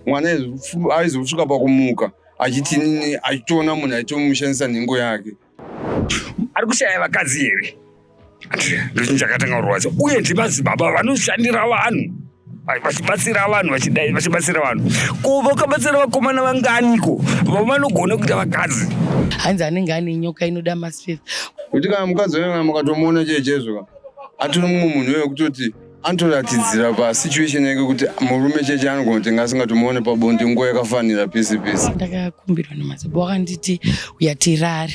Mwana aizosvika pakumuka achiti nini achitoona munhu aitomushandisa nhengo yake. Ari kushaya vakadzi here? Ndochinhu chakatanga kurwadza. Uye ndimadzibaba vanoshandira vanhu, vachibatsira vanhu, vachidai vachibatsira vanhu. Ko vakabatsira vakomana vanganiko vavanogona kuita vakadzi? Hanzi anenge ane nyoka inoda maspace. Kuti kana mukadzi wayo kana mukatomuona chaichaizvo ka, atori mumwe munhu wekutoti anotoratidzira pasituation yake kuti murume cheche anogona kuti nga asingatomuone pabonde nguva yakafanira pese pese. Ndakakumbirwa namadzibaba wakanditi uya tirare.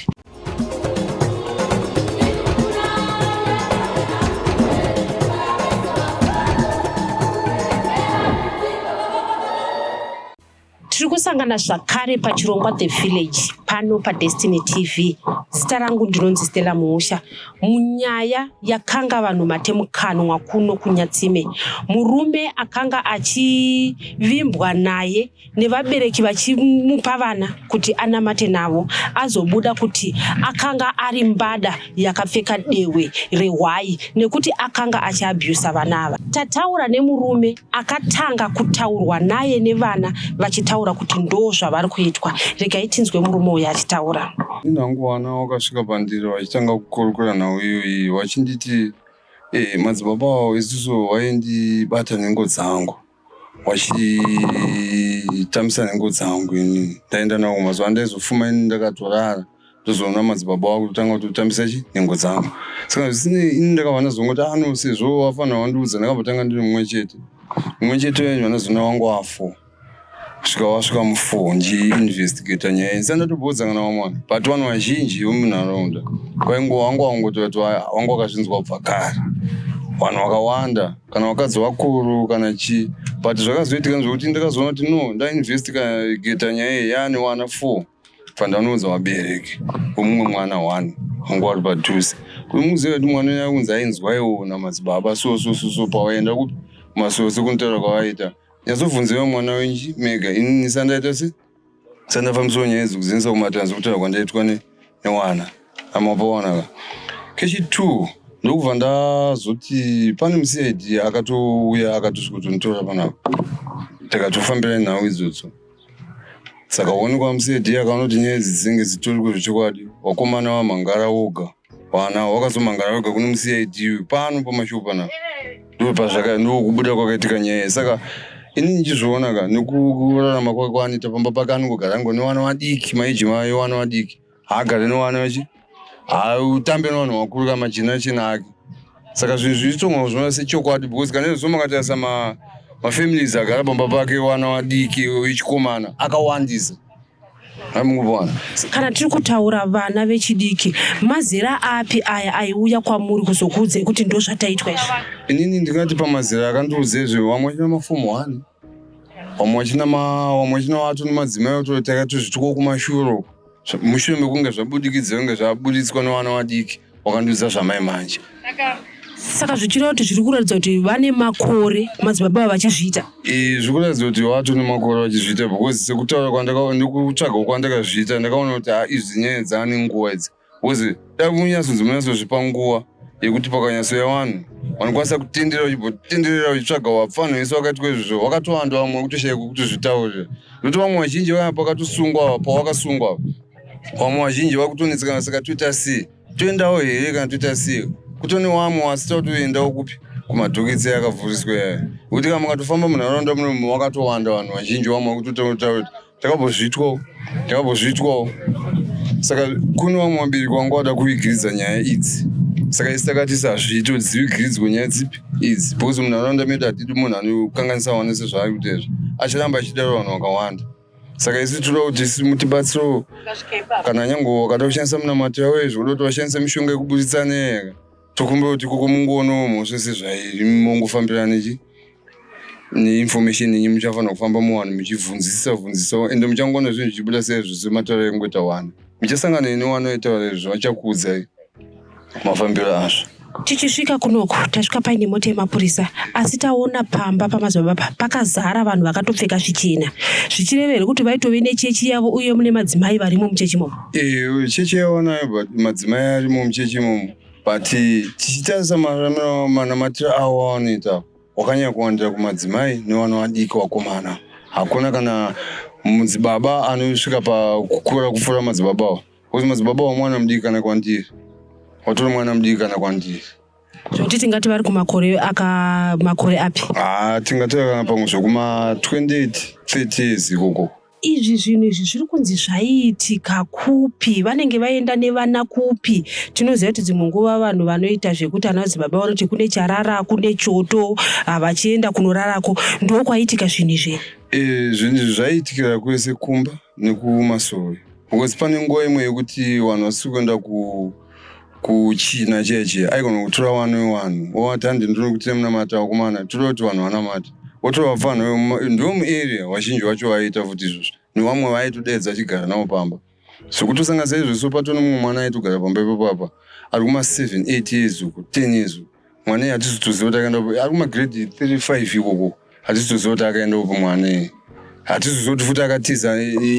Tiri kusangana zvakare pachirongwa The Village pano paDestiny TV. Zita rangu ndinonzi Stella Muusha. Munyaya yakanga vanhu mate mukanwa kuno kuNyatsime, murume akanga achivimbwa naye nevabereki vachimupa vana kuti anamate navo azobuda kuti akanga ari mbada yakapfeka dehwe rehwai nekuti akanga achiabhusa vana ava. Tataura nemurume akatanga kutaurwa naye nevana vachitaura kuti ndo zvavari kuitwa. Regai tinzwe murume uyu achitaura. Ini hangu vana vakasvika pandiri vachitanga kukurukura nhau iyoyi vachinditi eh, madzibaba avo isusu vaindibata nhengo dzangu vachitambisa nhengo dzangu ini ndaenda navo mazuva andaizofuma ini ndakatorara ndozoona madzibaba wako kutanga kutotambisa chi nhengo dzangu. Saka zvisinei ini ndakabva ndazongoti ano ah, sezvo wafanira wandiudza ndakambotanga ndiri mumwe chete mumwe chete wenyu vandazoona wangu wafo kusvika wasvika mufo ndichiinvestigata nyaya iyi saka ndatobhodza kana vamwe vanhu but vanhu vazhinji vemunharaunda kwaingo wangu wangototi wangu wakazvinzwa kubva kare vanhu vakawanda kana vakadzi vakuru kana chii but zvakazoitika ndezvekuti ndakazoona kuti no ndainvestigata nyaya iyi yaane wana four Bva ndanoudza vabereki vomumwe mwana one wanga wari padhuze kuti muzive kuti mwana uya kunzi ainzwaiwo namadzibaba so so so so pavaenda kupi kumasowe sekunotaura kwavaita nyatsobvunzaiwo mwana wenyu mega ini sandaita se sandafambisiwa nyaya idzi kuzinisa kumatanzi kutaura kwandaitwa newana amapawana ka kechi two ndokubva ndazoti pane mucid akatouya akatosvika kutonditora panapa takatofambira nhau idzodzo Saka waonekwa muCID akaona kuti nyaya idzi dzinenge dzitori zvechokwadi, wakomana vamhangara woga, vana wakazomhangara woga kune muCID pano pamashow panapa ndopazvaka ndokubuda kwakaitika nyaya iyi. Saka ini ndichizviona ka nekurarama kwake kwaanoita pamba pake anongogara angone vana vadiki maiji evana vadiki haagare nevana vachi hautambe nevanhu vakuru kana machena chena ake saka zvinhu zvichitonga zvinoona sechokwadi because kana izvo makatarisa mafamilies agara pamba pake vana vadiki vechikomana akawandisa amunguvona kana tiri kutaura vana vechidiki mazera api aya aiuya kwamuri kuzokuudzai kuti ndozvataitwa izvi inini ndingati pamazera akandiudza izvi vamwe vachina mafomu one vamwe vachina vamwe vachina vato nemadzimai vato takatozvituka kumashure uko mushure mekunge zvabudikidza kunge zvabuditswa nevana vadiki wakandiudza zvamai manje saka zvichireva kuti zviri kuratidza kuti vane makore madzibaba ava vachizviita eh, zviri kuratidza kuti vato nemakore vachizviita because sekutaura kwandakakutsvaga kwandakazviita ndakaona kuti ha izvi nyaya dzaane nguva idzi because dai munyatsonzi munyatsozvipa nguva yekuti pakanyatsoya vanhu vanokwanisa kutendera vachimbotenderera vachitsvaga vapfanhu vese vakaitwa izvozvo vakatowanda vamwe vekutoshaya kwekutozvitaurira nokuti vamwe vazhinji vaya pakatosungwa pawakasungwa vamwe vazhinji vakutonetsekana saka toita sei toendawo here kana toita sei kutone wamwe wasi tautoendawo kupi kumadhoketsi akavhuriswa yaya nekuti kana mukatofamba munharaunda muno wakatowanda vanhu vazhinji vamwe vakutotaura kuti takambozviitwawo takambozviitwawo saka kune vamwe vabereki vanga vada kuvigiridza nyaya idzi saka isi takati sazviite kuti dzivigiridzwe nyaya dzipi idzi because munharaunda medu hatidi munhu anokanganisa vana sezvaari kuita izvi acharamba achidaro vanhu vakawanda saka isu tinoda kuti isu mutibatsirewo kana nyange wakada kushandisa munamato yavo izvi kuda kuti vashandise mishonga yekuburitsa neyeka tokumbira kuti koko mungoonawo mhosva sezvairi mongofambira nechi neinformation yenyu muchafanira kufamba muvanhu muchibvunzisisa bvunzisawo ende muchangoona zvinhu zvichibuda seizvo semataura engoita wana muchasangana neni wana itaura izvo vachakuudzai mafambiro azvo Tichisvika kunoku tasvika paine mota yemapurisa asi taona pamba pamadzibaba pakazara vanhu vakatopfeka zvichena zvichireva here kuti vaitove nechechi yavo uye mune madzimai varimo muchechi imomo? Eh, chechi yavo nayo but madzimai arimo muchechi imomo but tichitarisa manamatiro avo avanoita wakanyanya kuwandira kumadzimai nevana vadiki vakomana. Hakuna kana mudzibaba anosvika pakukura kupfuura madzibaba awa, because madzibaba wa mwana mudiki kana kwandiri, watori mwana mudiki kana kwandiri. Zvokuti tingati vari kumakore aka makore api? Haa, tingatora kana pamwe zvekuma 28 30 years ikoko. Izvi zvinhu izvi zviri kunzi zvaiitika kupi? Vanenge vaenda nevana kupi? Tinoziva kuti dzimwe nguva vanhu vanoita zvekuti ana madzibaba vanoti kune charara, kune choto, vachienda kunorarako. Ndokwaitika zvinhu izvi. Zvinhu izvi zvaiitikira kwese, kumba nekumasowe, because pane nguva imwe yekuti vanhu vasiri kuenda kuchina cheche, aigona kutora vana vevanhu ovati, "Handi ndinokuitira munamata vakomana, toda kuti vanhu vanamata." Votora vapfanha ndo muarea, vazhinji vacho vaiita futi izvozvo, nevamwe vaitodaidza achigara navo pamba. Zvekutosanganisa izvozvo, so patone mumwe mwana aitogara pamba ipapo apa, ari kuma7 8 years uku, 10 years uku. Mwana iye hatisi kutoziva kuti akaenda, ari kumagrade 3 5 ikoko, hatisi kutoziva kuti akaenda upo mwana iye. Hatisi kuziva kuti futi akatiza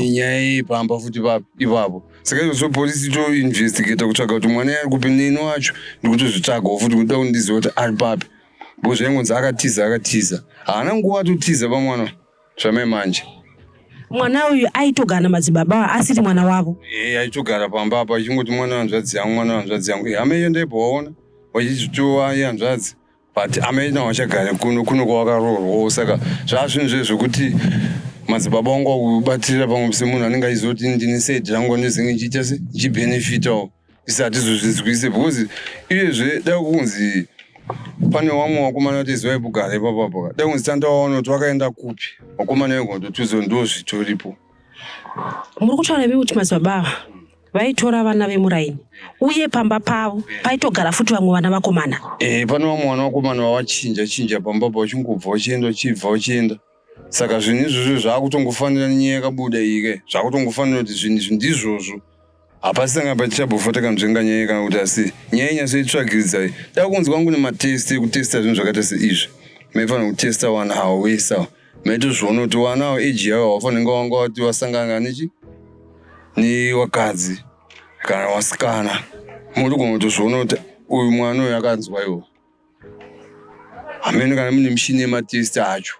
nyaya yepamba futi ipapo. Saka izvozvo polisi toinvestigata kutsvaga kuti mwana iye ari kupi. Neni wacho ndikutozvitsvagawo futi, kuda kuti ndizive kuti ari papi, because zvaingonzi akatiza, akatiza, haana nguva atotiza pamwana zvamai manje. Mwana uyu aitogara namadzibaba asiri mwana wavo? E, aitogara pamba apa achingoti, "Mwana wanzvadzi yangu, mwana wanzvadzi yangu." Hama iyo ndaibva waona vachizvitova ihanzvadzi, but amai nawo vachagara kuno kwavakaroorwawo. Saka zvaa zvinhu zve zvekuti madzibaba vangu vakubatirira pamwe semunhu anenge achizoti, "Ndine side rangu, ndinenge ndichiita se ndichibhenefitawo." Isi hatizozvinzwise, because iyezve dai kunzi pane vamwe vakomana kuti kugara ipapo apo, dai kunzi tandawaona kuti vakaenda kupi vakomana vegondotuzo, ndo zvitoripo. Muri kutaura imi kuti madzibaba ava vaitora vana vemuraini, uye pamba pavo paitogara futi vamwe vana vakomana? E, pane vamwe vana vakomana vavachinja chinja pamba pa, vachingobva vachienda, vachibva vachienda. Saka zvinhu izvozvo zvaakutongofanira nenyaya yakabuda iyi ke, zvaakutongofanira kuti zvinhu izvi ndizvozvo. Hapasina pachabhofa takanzvenga nyaya kana kuti, asi nyaya inyatsoitsvagiridza. Da kunzi kwangu nematest ekutesta zvinhu zvakaita seizvi, maifanira kutesta vanhu avo vese ava, maitozviona kuti vana avo age yavo havafanira wanga vati vasangana nechi nevakadzi kana vasikana. Murigona kutozviona kuti uyu mwana uyu akanzwa iwo hamene, kana mune mishini yematest acho.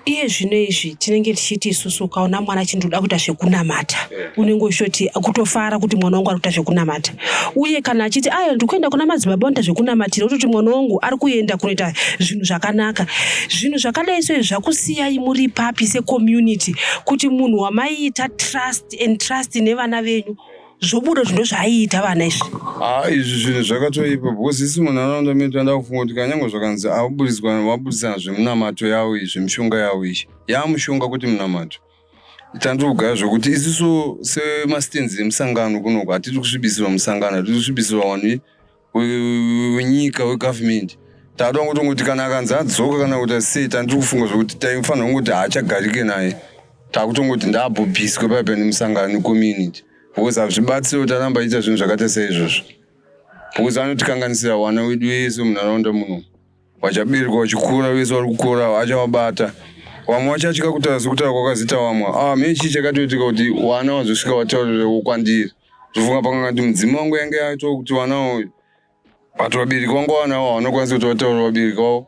Iye zvino izvi tinenge tichiti isusu, ukaona mwana achindoda kuita zvekunamata, unenge uchitoti kutofara kuti mwana wangu ari kuita zvekunamata. Uye kana achiti, "Ayo, ndiri kuenda kuna madzibaba unoita zvekunamatira," utoti mwana wangu ari kuenda kunoita zvinhu zvakanaka. Zvinhu zvakadai so izvi zvakusiyai muri papi secommunity, kuti munhu wamaiita trust and trust nevana venyu, zvobuda kuti ndozvaaiita vana izvi? Ha, izvi zvinhu zvakatoipa, because isi munharaunda medu tanda kufunga kuti kanyange zvakanzi aburitswa, vaburitsana zvemunamato yavo iyi, zvemishonga yavo iyi, yaamushonga kuti munamato. Tandiri kugara zvokuti isusu semastands emusangano kunoku hatiri kusvibisirwa musangano, hatiri kusvibisirwa vanhu wenyika, wegovernment. Tada kutongoti kana akanzi adzoka kana kuti sei, tandiri kufunga zvokuti taifanira kungoti haachagarike naye. Takutongoti ndaabhobhiswe paipa nemusangano, necommunity, because hazvibatsiri kuti aramba achiita zvinhu zvakaita saizvozvo, because anotikanganisira vana wedu wese munharaunda muno. Vachaberekwa vachikura vese vari kukura achavabata. Vamwe vachatya kutaura sekutaura kwakazoita vamwe. Ah, mune chii chakatoitika kuti vana vazosvika vataurirewo kwandiri? Zvofunga pakangati mudzimu wangu yange yaito kuti vana, but vabereki vangu vana avo havanokwanisa kuti vataure vabereki vavo.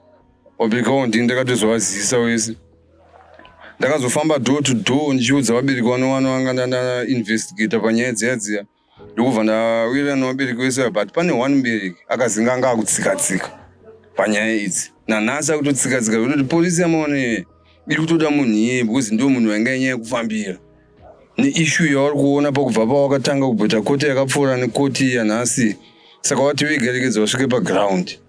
Vabereki vavo ndini ndakatozovazivisa wese. Ndakazofamba door to door ndichiudza vabereki vano vana vanga ndainvestigata panyaya dziya dziya, ndokubva ndawirirana nevabereki vese. But pane one mubereki akazinga anga akutsika tsika panyaya idzi, nanhasi akutotsika tsika, zvekuti polisi yamaona iye iri kutoda munhu iyeye, because ndo munhu wainga inyaya yekufambira neissue yavari kuona pakubva pawakatanga kubvota koti yakapfuura nekoti yanhasi. Saka vati vegarekedza vasvike paground.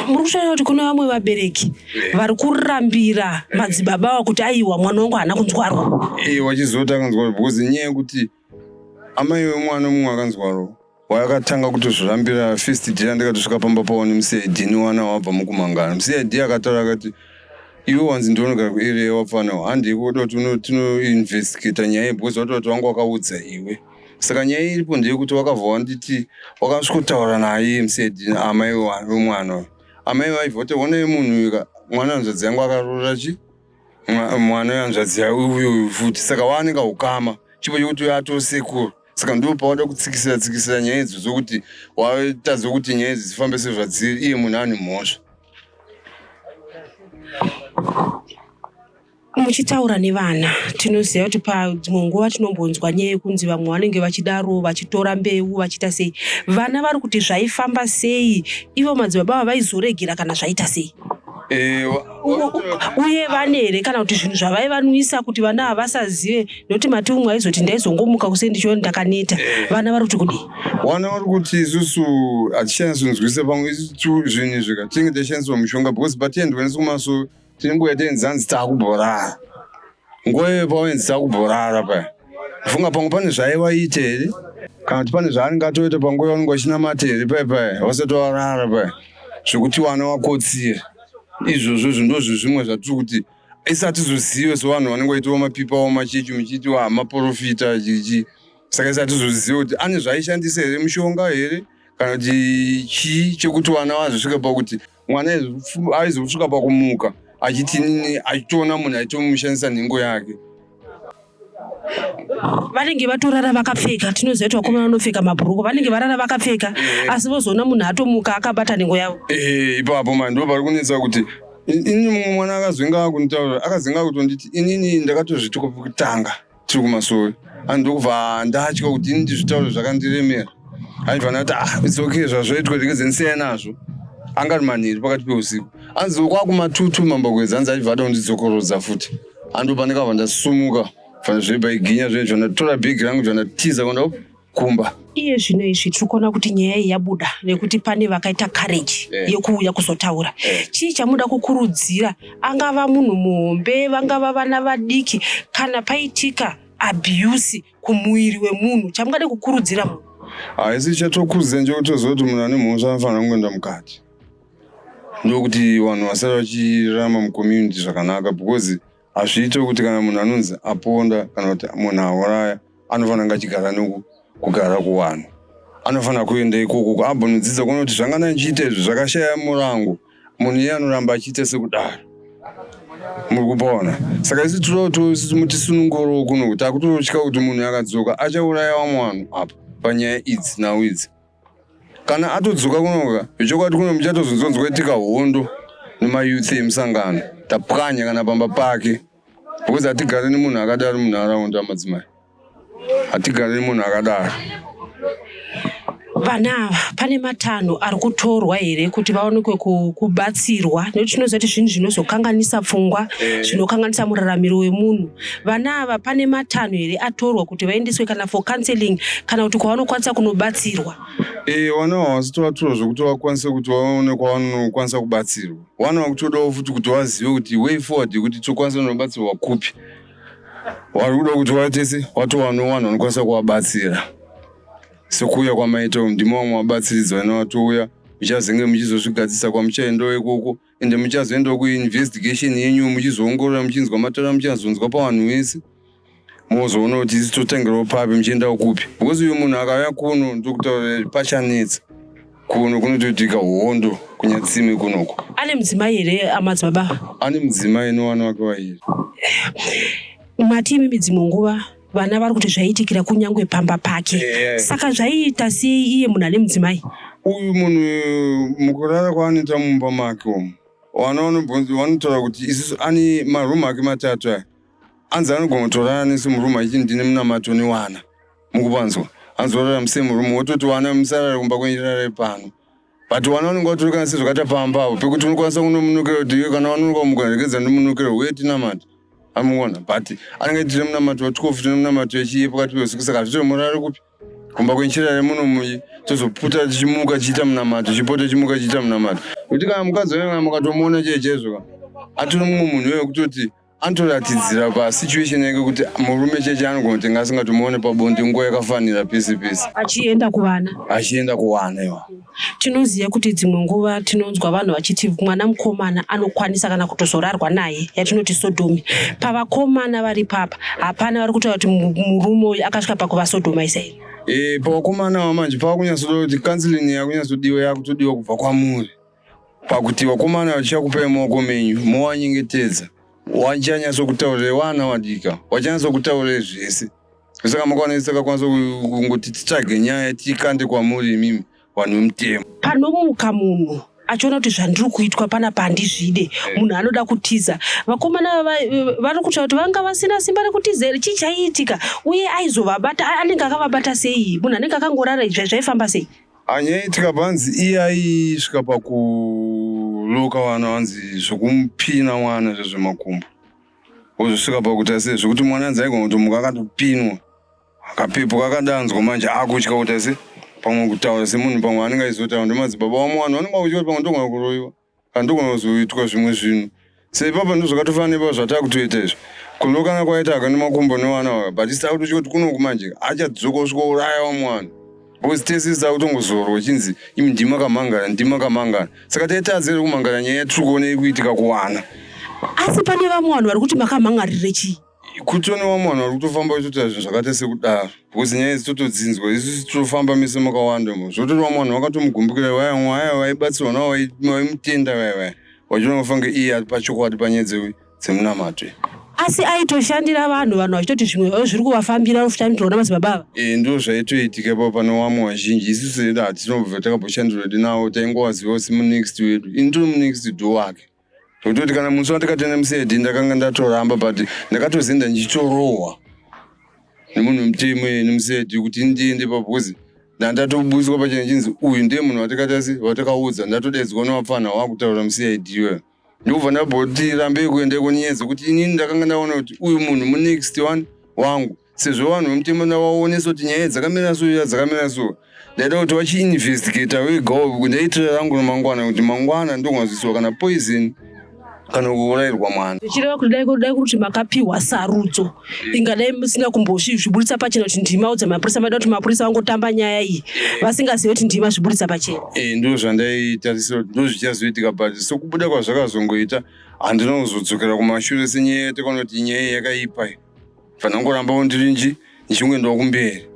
Muri kutaura kuti kune vamwe vabereki vari kurambira madzibaba ava kuti, "Aiwa, mwana wangu haana kunzwarwa"? E, vachizoti akanzwarwa, because nyaya yekuti amai vemwana mumwe akanzwarwa wakatanga kutozvirambira. First day andikatosvika pamba pavo nemuCID newana wabva mukumangana, muCID akataura akati, "Iwe wanzi ndionogara kuarea wapfana, handei kuda kuti tinoinvestigata nyaya, because watoda kuti wangu wakaudza iwe." Saka nyaya iripo ndeyekuti wakabva wanditi wakasvikotaura naye muCID, amai vemwana uyu. Amai vaibva kuti, "Onai munhu uyu ka, mwana hanzvadzi yangu akaroora chi mwana wehanzvadzi uyu futi." Saka waanenge ukama chipo chekuti uyu atosekuru. Saka ndo pawada kutsikisira tsikisira nyaya idzo, dzokuti watadza kuti nyaya idzi dzifambe sezvadziri, iye munhu ane mhosva. Muchitaura nevana, tinoziva kuti padzimwe nguva tinombonzwa nyaya yekunzi vamwe vanenge vachidaro vachitora mbeu vachiita sei. Vana vari kuti zvaifamba sei, ivo madzibaba ava vaizoregera kana zvaita sei? Eh, uye vane here kana kuti zvinhu zvavaivanwisa kuti vana ava vasazive nekuti mati umwe aizoti ndaizongomuka kuseni ndichiona ndakaneta eh. Vana vari kuti kudii? Vana vari kuti isusu hatichanyatsonzwisa pamwe isusu zvinhu izvi ka tinenge tashandiswa mushonga because patiendwa nesu kumaso tine nguva yatainzi hanzi taakubhorara. Nguva iyoyo pawainzi taakubhorara paya funga pamwe pane zvaivaita here kana kuti pane zvaanenge atoita panguva yavanenge vachinamata here paya paya vasati varara paya zvekuti vana vakotsira. Izvozvo izvo ndozvo zvimwe zvatiri kuti isi hatizozive sevanhu vanenge vaitiwa mapipa avo machechi muchiitiwa maporofita chichi saka isi hatizozive kuti ane zvaaishandisa here mushonga here kana kuti chii chekuti vana vazosvika pakuti mwana aizosvika pakumuka achiti nini achitoona munhu aitomushandisa nhengo yake. Vanenge vatorara vakapfeka, tinoziva kuti vakomana vanopfeka mabhuruku, vanenge varara vakapfeka asi vozoona munhu atomuka akabata nhengo yavo. Ipapo mani ndo pari kunetsa kuti ini mumwe mwana akazenga akunditaurira akazenga kutonditi inini ndakatozvituka pekutanga tiri kumasowe and ndokubva ndatya kuti ini ndizvitaure zvakandiremera aibva ndati ah it's okay zvazvoitwa ndingeze ndisiyane nazvo. Anga ari manheru pakati peusiku anzi kwakumatutu mambakwedza anzi aibva ada kundidzokorodza futi ando pandakabva ndasumuka fana zvebaiginya zvezvo ndatora bhegi rangu zvandatiza kuenda kumba. Iye zvino izvi tiri kuona kuti nyaya iyi yabuda nekuti pane vakaita courage yekuuya kuzotaura. Chii chamuda kukurudzira angava munhu muhombe, vangava vana vadiki, kana paitika abuse kumuviri wemunhu chamungade kukurudzira munhu? Haisi chatokurudzira nchekutoziva kuti munhu ane mhosva anofanira kungoenda mukati ndokuti vanhu vasare vachirarama mucommunity zvakanaka because hazviite kuti kana munhu anonzi aponda kana kuti munhu auraya anofanira kunge achigara kugara kuvanhu anofanira kuenda ikoko abhonodzidza kuona kuti zvanga ndichiita izvi zvakashaya murango munhu iye anoramba achiita sekudaro muri kupaona. Saka isu tinoda kuti mutisunungurewo kuno takutotya kuti munhu akadzoka achauraya vamwe vanhu apa panyaya idzi nhau idzi. Kana atodzoka kunoka zvechokwadi kuno muchatozonzwa itika hondo nemayouth emusangano tapwanya kana pamba pake because hatigare nemunhu akadaro munharaunda madzimai. Hatigare nemunhu akadaro. Vana ava pane matanho ari kutorwa here kuti vaonekwe kubatsirwa nekuti tinoziva kuti zvinhu zvinozokanganisa pfungwa zvinokanganisa muraramiro wemunhu. Vana ava pane matanho here atorwa kuti vaendeswe kana for counseling kana kuti kwavanokwanisa kunobatsirwa? Vana ava havasi tovatora zvekuti vakwanise kuti vaone kwavanokwanisa kubatsirwa. Vana vakutodawo futi kuti vazive kuti way forward yekuti tokwanisa kunobatsirwa kupi. Vari kuda kuti vaitese watowanawo vanhu vanokwanisa kuvabatsira. Sekuuya kwamaita umu ndimo vamwe vabatsiridzi vane vatouya muchazenge muchizozvigadzirisa kwamuchaendawo ikoko ende muchazoendawo kuinvestigation yenyu muchizoongorora muchinzwa matara muchazonzwa pavanhu vese mozoona kuti isu totangirawo papi muchiendawo kupi because uyu munhu akauya kuno ndokutaura pachanetsa kuno kunotoitika hondo kunyatsime kunoko. Ane mudzimai here amadzibaba? Ane mudzimai nevana vake vairi. Mati imimi dzimwe nguva vana vari kuti zvaiitikira kunyangwe pamba pake. Saka zvaiita sei iye munhu ane mudzimai? Uyu munhu mukurara kwaanoita mumba make umu vana vanotaura kuti isusu ane marumu ake matatu aya anzi anogona kutorara nesu murumu achiti ndine munamato newana mukupanzwa anzi orara musame room wototi wana musarare kumba kwenyu rarai pano but wana vanenge vatori kana sezvakaita pamba apo pekuti unokwanisa kunomunukira kuti iwe kana wanonoka kumuka regedza ndimunukire uye tinamata amuona but anenge tine munamato wa 12 tine munamato yechiye pakati peusiku saka hazvitoi murare kupi kumba kwenchirare muno muyi tozoputa tichimuka tichiita munamato chipota chimuka chichiita munamato kuti kana mukadzi wayo kana mukatomuona chee chaizvo ka atori mumwe munhu iyoyo kutoti Anotoratidzira pa situation yake kuti murume cheche anogona kuti asingatomuone pabonde nguva yakafanira pese pese. Achienda kuvana. Achienda kuvana iwa. Tinoziva kuti dzimwe nguva tinonzwa vanhu vachiti mwana mukomana anokwanisa kana kutozorarwa naye yatinoti sodomy. Pavakomana vari papa hapana vari kutaura kuti murume uyu akasvika pakuva sodomizer here? Pavakomana ava manje pavakunyatsoda kuti counseling yakunyatsodiwa yakutodiwa kubva kwamuri. Pakuti vakomana vachichakupai mumaoko menyu movanyengetedza vachanyatsokutaurirai vana vadika vachanyatsokutaurirai zvese saka makaona takakwanisa kungoti titsvage nyaya tikande kwamuri imimi vanhu vemutemo. Panomuka munhu Achiona kuti zvandiri kuitwa panapa handizvide, munhu anoda kutiza. Vakomana vari kutaura kuti vanga vasina simba rekutiza here? Chii chaiitika? Uye aizovabata, anenge akavabata sei? Munhu anenge akangorara, zvaifamba sei? Anyaitika panzi iye aisvika pakuloka vana, vanzi zvokumupina mwana zvezvemakumbo, ozosvika pakuita sei zvekuti mwana anzi aigona kutomuka akatopinwa, akapepuka akadanzwa. Manje akutya kuita se pamwe kutaura semunhu, pamwe anenge aizotaura ndemadzibaba vamwe vanhu vanenge vakutya kuti pamwe ndogona kuroyiwa kana ndogona kuzoitwa zvimwe zvinhu. Seipapa ndozvakatofanana nepa zvatakutoita izvi, kulokana kwaita aka nemakumbo nevana vaka, but isi takutotya kuti kunoku manje achadzoka kusvika uraya vamwe vanhu, because tese isi takutongozorwa chinzi imi ndima kamhangana, ndima kamhangana. Saka taitadzere kumhangana nyaya yatiri kuona iri kuitika kuwana. Asi pane vamwe vanhu vari kuti makamhan'arire chii? Kutone vamwe vanhu vari kutofamba vachitoita zvinhu zvakaita sekudaro, because nyaya idzi totodzinzwa isusu, totofamba mise makawanda mo, zvototi vamwe vanhu vakatomugumbukira vaya vaya vaibatsirwa navo, vaimutenda vaya vaya, vachiona kufange iye ari pachokwadi panyaya dzemunamato. Asi aitoshandira vanhu, vanhu vachitoti zvimwe zviri kuvafambira, voshandirwa namadzibaba ava. E, ndo zvaitoitika ipapo pane vamwe vazhinji. Isusu hedu hatinobva takamboshandirwa hedu navo, taingovazivawo semunext wedu. Ini ndiri munext door wake, zvekutoti kana musi watikatenda muCID ndakanga ndatoramba, but ndakatozoenda ndichitorohwa nemunhu mutemo nemuCID kuti ndiende ipapo, because ndandatobudiswa pachena chinzi uyu ndiye munhu watikatasi watakaudza. Ndatodaidzwa nevapfana wakutaura muCID iyoyo, ndobva ndamboti rambei kuenda kunyaya dzekuti inini ndakanga ndaona kuti uyu munhu munext one wangu, sezvo vanhu vemutemo ndavaonesa kuti nyaya dzakamira so, iya dzakamira so. Ndaida kuti vachiinvestigata vegawo, ndaitira rangu remangwana kuti mangwana ndogona kana poison kana kuurayirwa mwana. Zvichireva kuti dai kuti makapiwa sarudzo, ingadai musina kumbozviburitsa pachena kuti ndimaudza mapurisa. Maida kuti mapurisa vangotamba nyaya iyi vasingazivi kuti ndima zviburitsa pachena. E, ndo zvandaitarisira kuti ndo zvichazoitika, but sekubuda kwazvakazongoita, handina kuzodzokera kumashure senyaya yatakaona kuti nyaya iyi yakaipa. Fanira kungorambawo ndiri nji ndichingoendawo kumberi,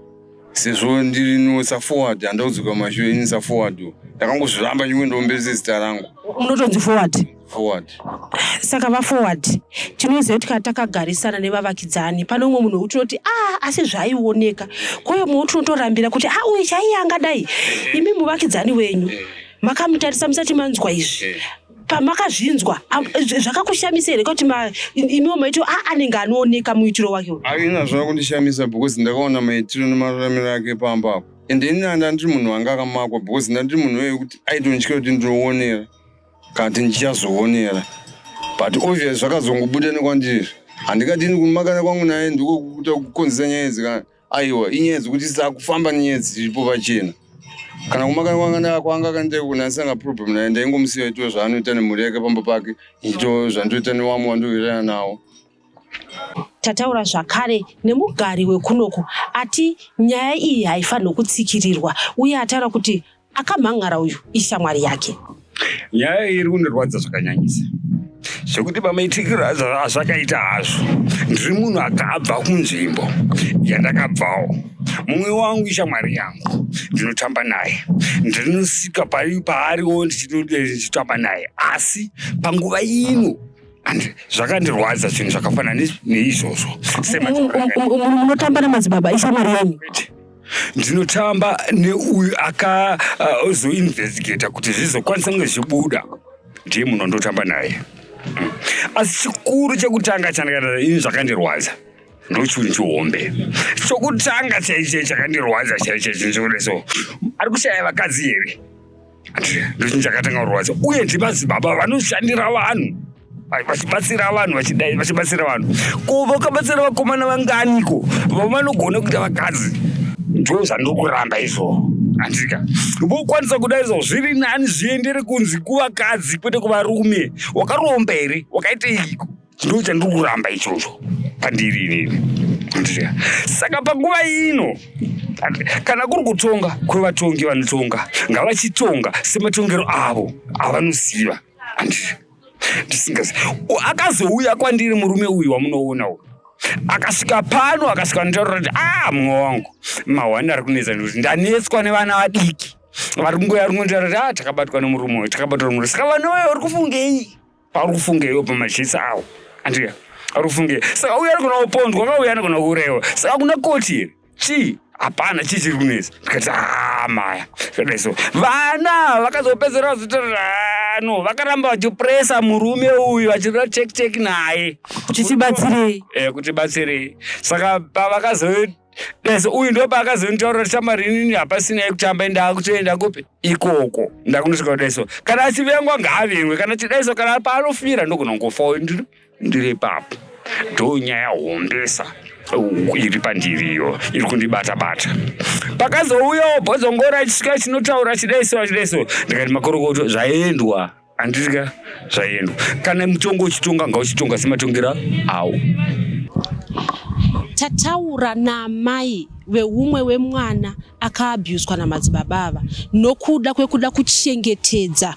sezvo ndiri no saforward, handida kudzoka kumashure. Ini saforward ndakangozviramba ndichingoendawo mberi sezita rangu. Munotonzi forward? Forward. Saka vaforward, tinoziva kuti kana takagarisana nevavakidzani, pane umwe munhu wekuti tinoti a asi zvaioneka, kwouyo mumwe tinotorambira kuti a uyu chaiye angadai. Imi muvakidzani wenyu makamutarisa musati manzwa izvi, pamakazvinzwa zvakakushamisa here, kuti imiwo maiti a anenge anooneka muitiro wake uyu? Aina zvava kundishamisa, because ndakaona maitiro nemararamiro ake pamba apo, ende ini handa ndiri munhu wanga akamakwa, because ndandiri munhu wekuti aitondityira kuti ndinoonera kana kuti ndichazoonera, but obvious zvakazongobuda nekwandiri. Handingadini kumakana kwangu naye ndiko kuita kukonzesa nyaya idzi kana aiwa, inyaya dzekuti sakufamba nenyaya dziripo pachena. Kana kumakana kwanga kwanga kandaisanga problem naye, ndaingomusiya aitwa zvaanoita nemhuri yake pamba pake, ndichito zvandoita newamwe wandowirirana nawo. Tataura zvakare nemugari wekunoku, ati nyaya iyi haifanirwi kutsikirirwa, uye ataura kuti akamhan'ara uyu ishamwari yake. Nyaya iyi iri kundirwadza zvakanyanyisa, zvekuti pamaitikiro azvakaita hazvo, ndiri munhu akabva kunzvimbo yandakabvawo. Mumwe wangu ishamwari yangu, ndinotamba naye, ndinosvika paariwo ndichitamba naye, asi panguva ino zvakandirwadza zvinhu zvakafanana neizvozvo. Munotamba namadzibaba, ishamwari yenyu? Ndinotamba neuyu akazoinvestigata kuti zvizokwanisa kunge zvibuda, ndiye munhu wandotamba naye. Asi chikuru chekutanga chandakata ini zvakandirwadza ndochinhu chihombe chokutanga chaicho chakandirwadza chaicho chinhu so ari kushaya vakadzi here? Ndochinhu chakatanga kurwadza. Uye ndimadzibaba vanoshandira vanhu, vachibatsira vanhu, vachidai vachibatsira vanhu. Ko vakabatsira vakomana vanganiko vavanogona kuita vakadzi? Ndo zvandiri kuramba izvo, andika vokwanisa kudai zvo zviri nani zviendere kunzi kuvakadzi kwete kuvarume. Wakaromba here? Wakaiteiko? Ndo chandiri kuramba ichocho pandiri inini. Andika saka panguva ino, kana kuri kutonga kwevatongi vanotonga, ngavachitonga sematongero avo avanoziva. Anditi ndisingazi akazouya kwandiri murume uyu wamunoona uyu, akasvika pano, akasvika nditaura kuti a mumwe wangu mahwani ari kunetsa, ndikuti ndanetswa nevana vadiki vari kungoya ringontaura kuti a takabatwa nemurume uyu, takabatwa nemurume. Saka vana vayo vari kufungei? Pauri kufungeiwo pamachisi awo? Andika ari kufungei? Saka uyu anogona kupondwa ka, uyu anogona kuurayiwa, saka kuna koti here chii? Hapana chii chiri kunetsa. Ndikati ah, maya zvadai so. Vana vakazopedzera vazotorano, vakaramba vachipresa murume uyu vachida check check naye kuti tibatsirei. Kuti batsirei. Saka pavakazodaso uyu ndo paakazonitaura kuti shamwari inini hapasina yekutamba, ndakutoenda kupi ikoko, ndakunosvika kudai so. Kana achivengwa ngaavengwe, kana chidai so, kana paanofira ndogona kungofawo ndiri ipapo. Ndo nyaya hombesa iri pandiriyo iri kundibata bata. Pakazouyawo bhozongora achisvika chinotaura chidaiso achidaiso, ndikati makorokoto, zvaendwa handitika, zvaendwa. Kana mutongo uchitonga ngauchitonga sematongera awo. Tataura naamai veumwe wemwana akaabhuswa namadzibaba ava. Nokuda kwekuda kuchengetedza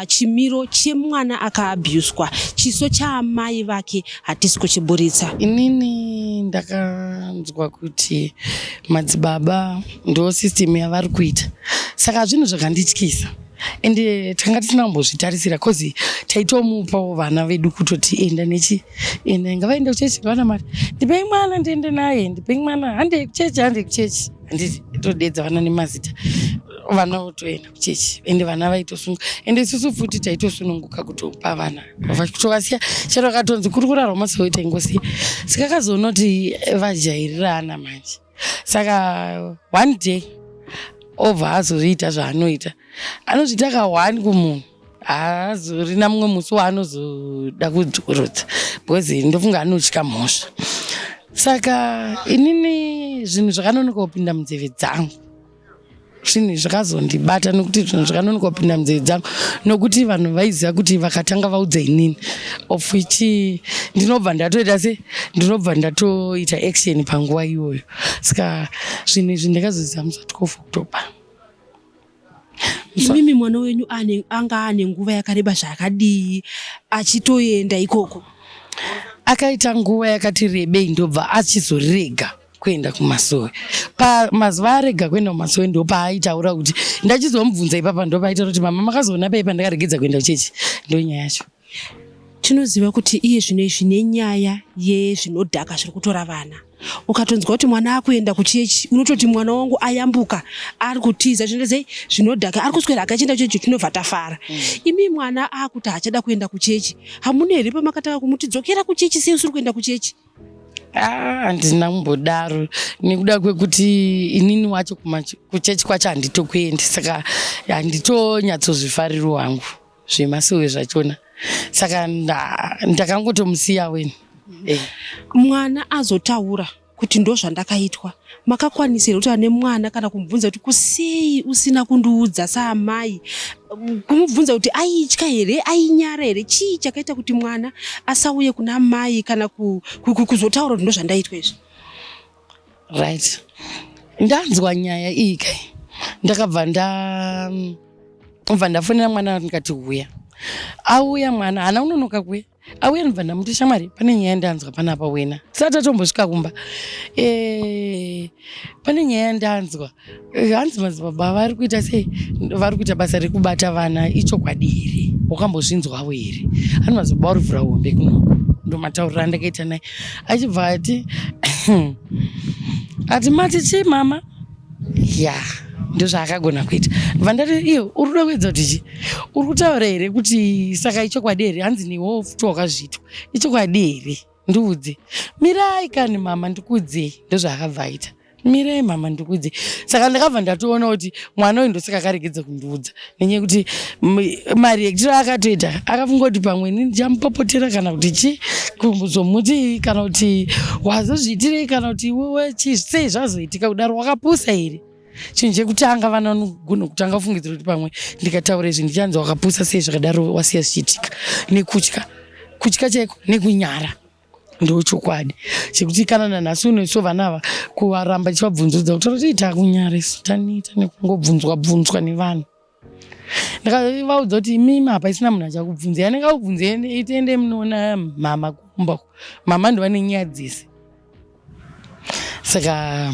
chimiro chemwana akaabhuswa, chiso chaamai vake hatisi kuchiburitsa. Inini ndakanzwa kuti madzibaba ndo system yavari kuita, saka zvinhu zvakandityisa, ende tanga tisina kumbozvitarisira, cause taitomupawo vana vedu kutoti enda nechi enda, ngavaende kuchechi, ngavanamati, ndipei mwana ndiende naye, ndipei mwana, handei kuchechi, handei kuchechi, handiti todedza vana nemazita, vana votoenda kuchechi. Ende vana vaitosunga, ende isusu futi taitosununguka kutopa vana kutovasiya, chero akatonzi kuri kurarwa masowe taingosiya. Saka akazoona kuti vajairirana manje, saka one day obva azozviita zvaanoita, anozviita ka1 kumunhu, haazorina mumwe musi waanozoda kudzokorotsa, because ndofunga anotya mhosva. Saka inini zvinhu zvakanonoka kupinda munzeve dzangu, zvinhu zvakazondibata nokuti zvinhu zvakanonoka kupinda munzeve dzangu nokuti vanhu vaiziva kuti vakatanga vaudza inini, of which ndinobva ndatoita se ndinobva ndatoita action panguva iyoyo. Saka zvinhu izvi ndakazoziva musi wa12 October. Imimi mwana wenyu anga ane nguva yakareba zvakadii achitoenda ikoko? Akaita nguva yakati rebei, ndobva achizorega kuenda kumasowe. Pamazuva arega kuenda kumasowe ndopaaitaura kuti, ndachizomubvunza ipapa, ndopaaitaura kuti, "Mama, makazoona pai pandakaregedza kuenda kuchechi?" Ndonyaya yacho. Tinoziva kuti iye zvino izvi nenyaya yezvinodhaka zviri kutora vana, ukatonzwa kuti mwana akuenda kuchechi unototi mwana wangu ayambuka, ari kutiza zvinoita zvinodhaka, ari kuswera akachienda kuchechi, tinobva tafara. Imi mwana akuti haachada kuenda kuchechi, hamuna here pamakatanga kumuti dzokera kuchechi, sei usiri kuenda kuchechi? Ah, handina kumbodaro nekuda kwekuti inini wacho kuchechi kwacho handitokuendi, saka handitonyatsozvifariro hangu zvemasowe zvachona, saka ndakangotomusiya weni. Mwana azotaura kuti ndo zvandakaitwa, makakwanisa here kuti ane mwana kana kumubvunza kuti kusei usina kundiudza saamai, kumubvunza kuti aitya here, ainyara here, chii chakaita kuti mwana asauye kuna mai kana kuzotaura kuti ndo zvandaitwa izvi? Right, ndanzwa nyaya iyi kai, ndakabva ndabva ndafonera mwana ndikati uya. Auya mwana, haana kunonoka kuuya. Auya, ndobva ndamuti, "Shamwari, pane nyaya yandanzwa panapa wena." Tisati tatombosvika kumba, pane nyaya yandanzwa, hanzi madzibaba vari kuita sei, vari kuita basa rekubata vana, ichokwadi here? Wakambozvinzwawo here? Hani madzibaba vari vhura hombe kuno. Ndomatauriro andakaita naye, achibva ati, "Mati chii, mama?" Ya, ndozvaakagona kuita. Bva ndati, "Iyo uri kuda kuedza kuti chi uri kutaura here kuti saka ichokwadi here? Hanzi newewo futi wakazviitwa, ichokwadi here? Ndiudze." "Mirai kani mama, ndikuudzei." Ndozvaakabva aita, "Mirai mama, ndikuudzei." Saka ndakabva ndatoona kuti mwana uyu ndosaka akaregedza kundiudza, nenyaya yekuti mareactiro akatoita akafunga kuti pamwe ini ndichamupopotera kana kuti chi kuzomuti kana kuti wazozviitirei kana kuti iwewe chi sei zvazoitika kudaro, wakapusa here? Chinhu chekutanga vana vanogona kutanga kufungidzira kuti pamwe ndikataura izvi ndichanzi wakapusa, sei zvakadaro wasiya zvichiitika, nekutya, kutya chaiko nekunyara. Ndochokwadi chekuti kana nanhasi uno isu vana ava kuvaramba tichivabvunzudza kutaura kuti takunyara isu, taneta nekungobvunzwa bvunzwa nevanhu. Ndakavaudza kuti imimi apa isina munhu achakubvunzai, anenge akubvunzai itiende munoona mama kumba, mama ndova nenyaya dzese. Saka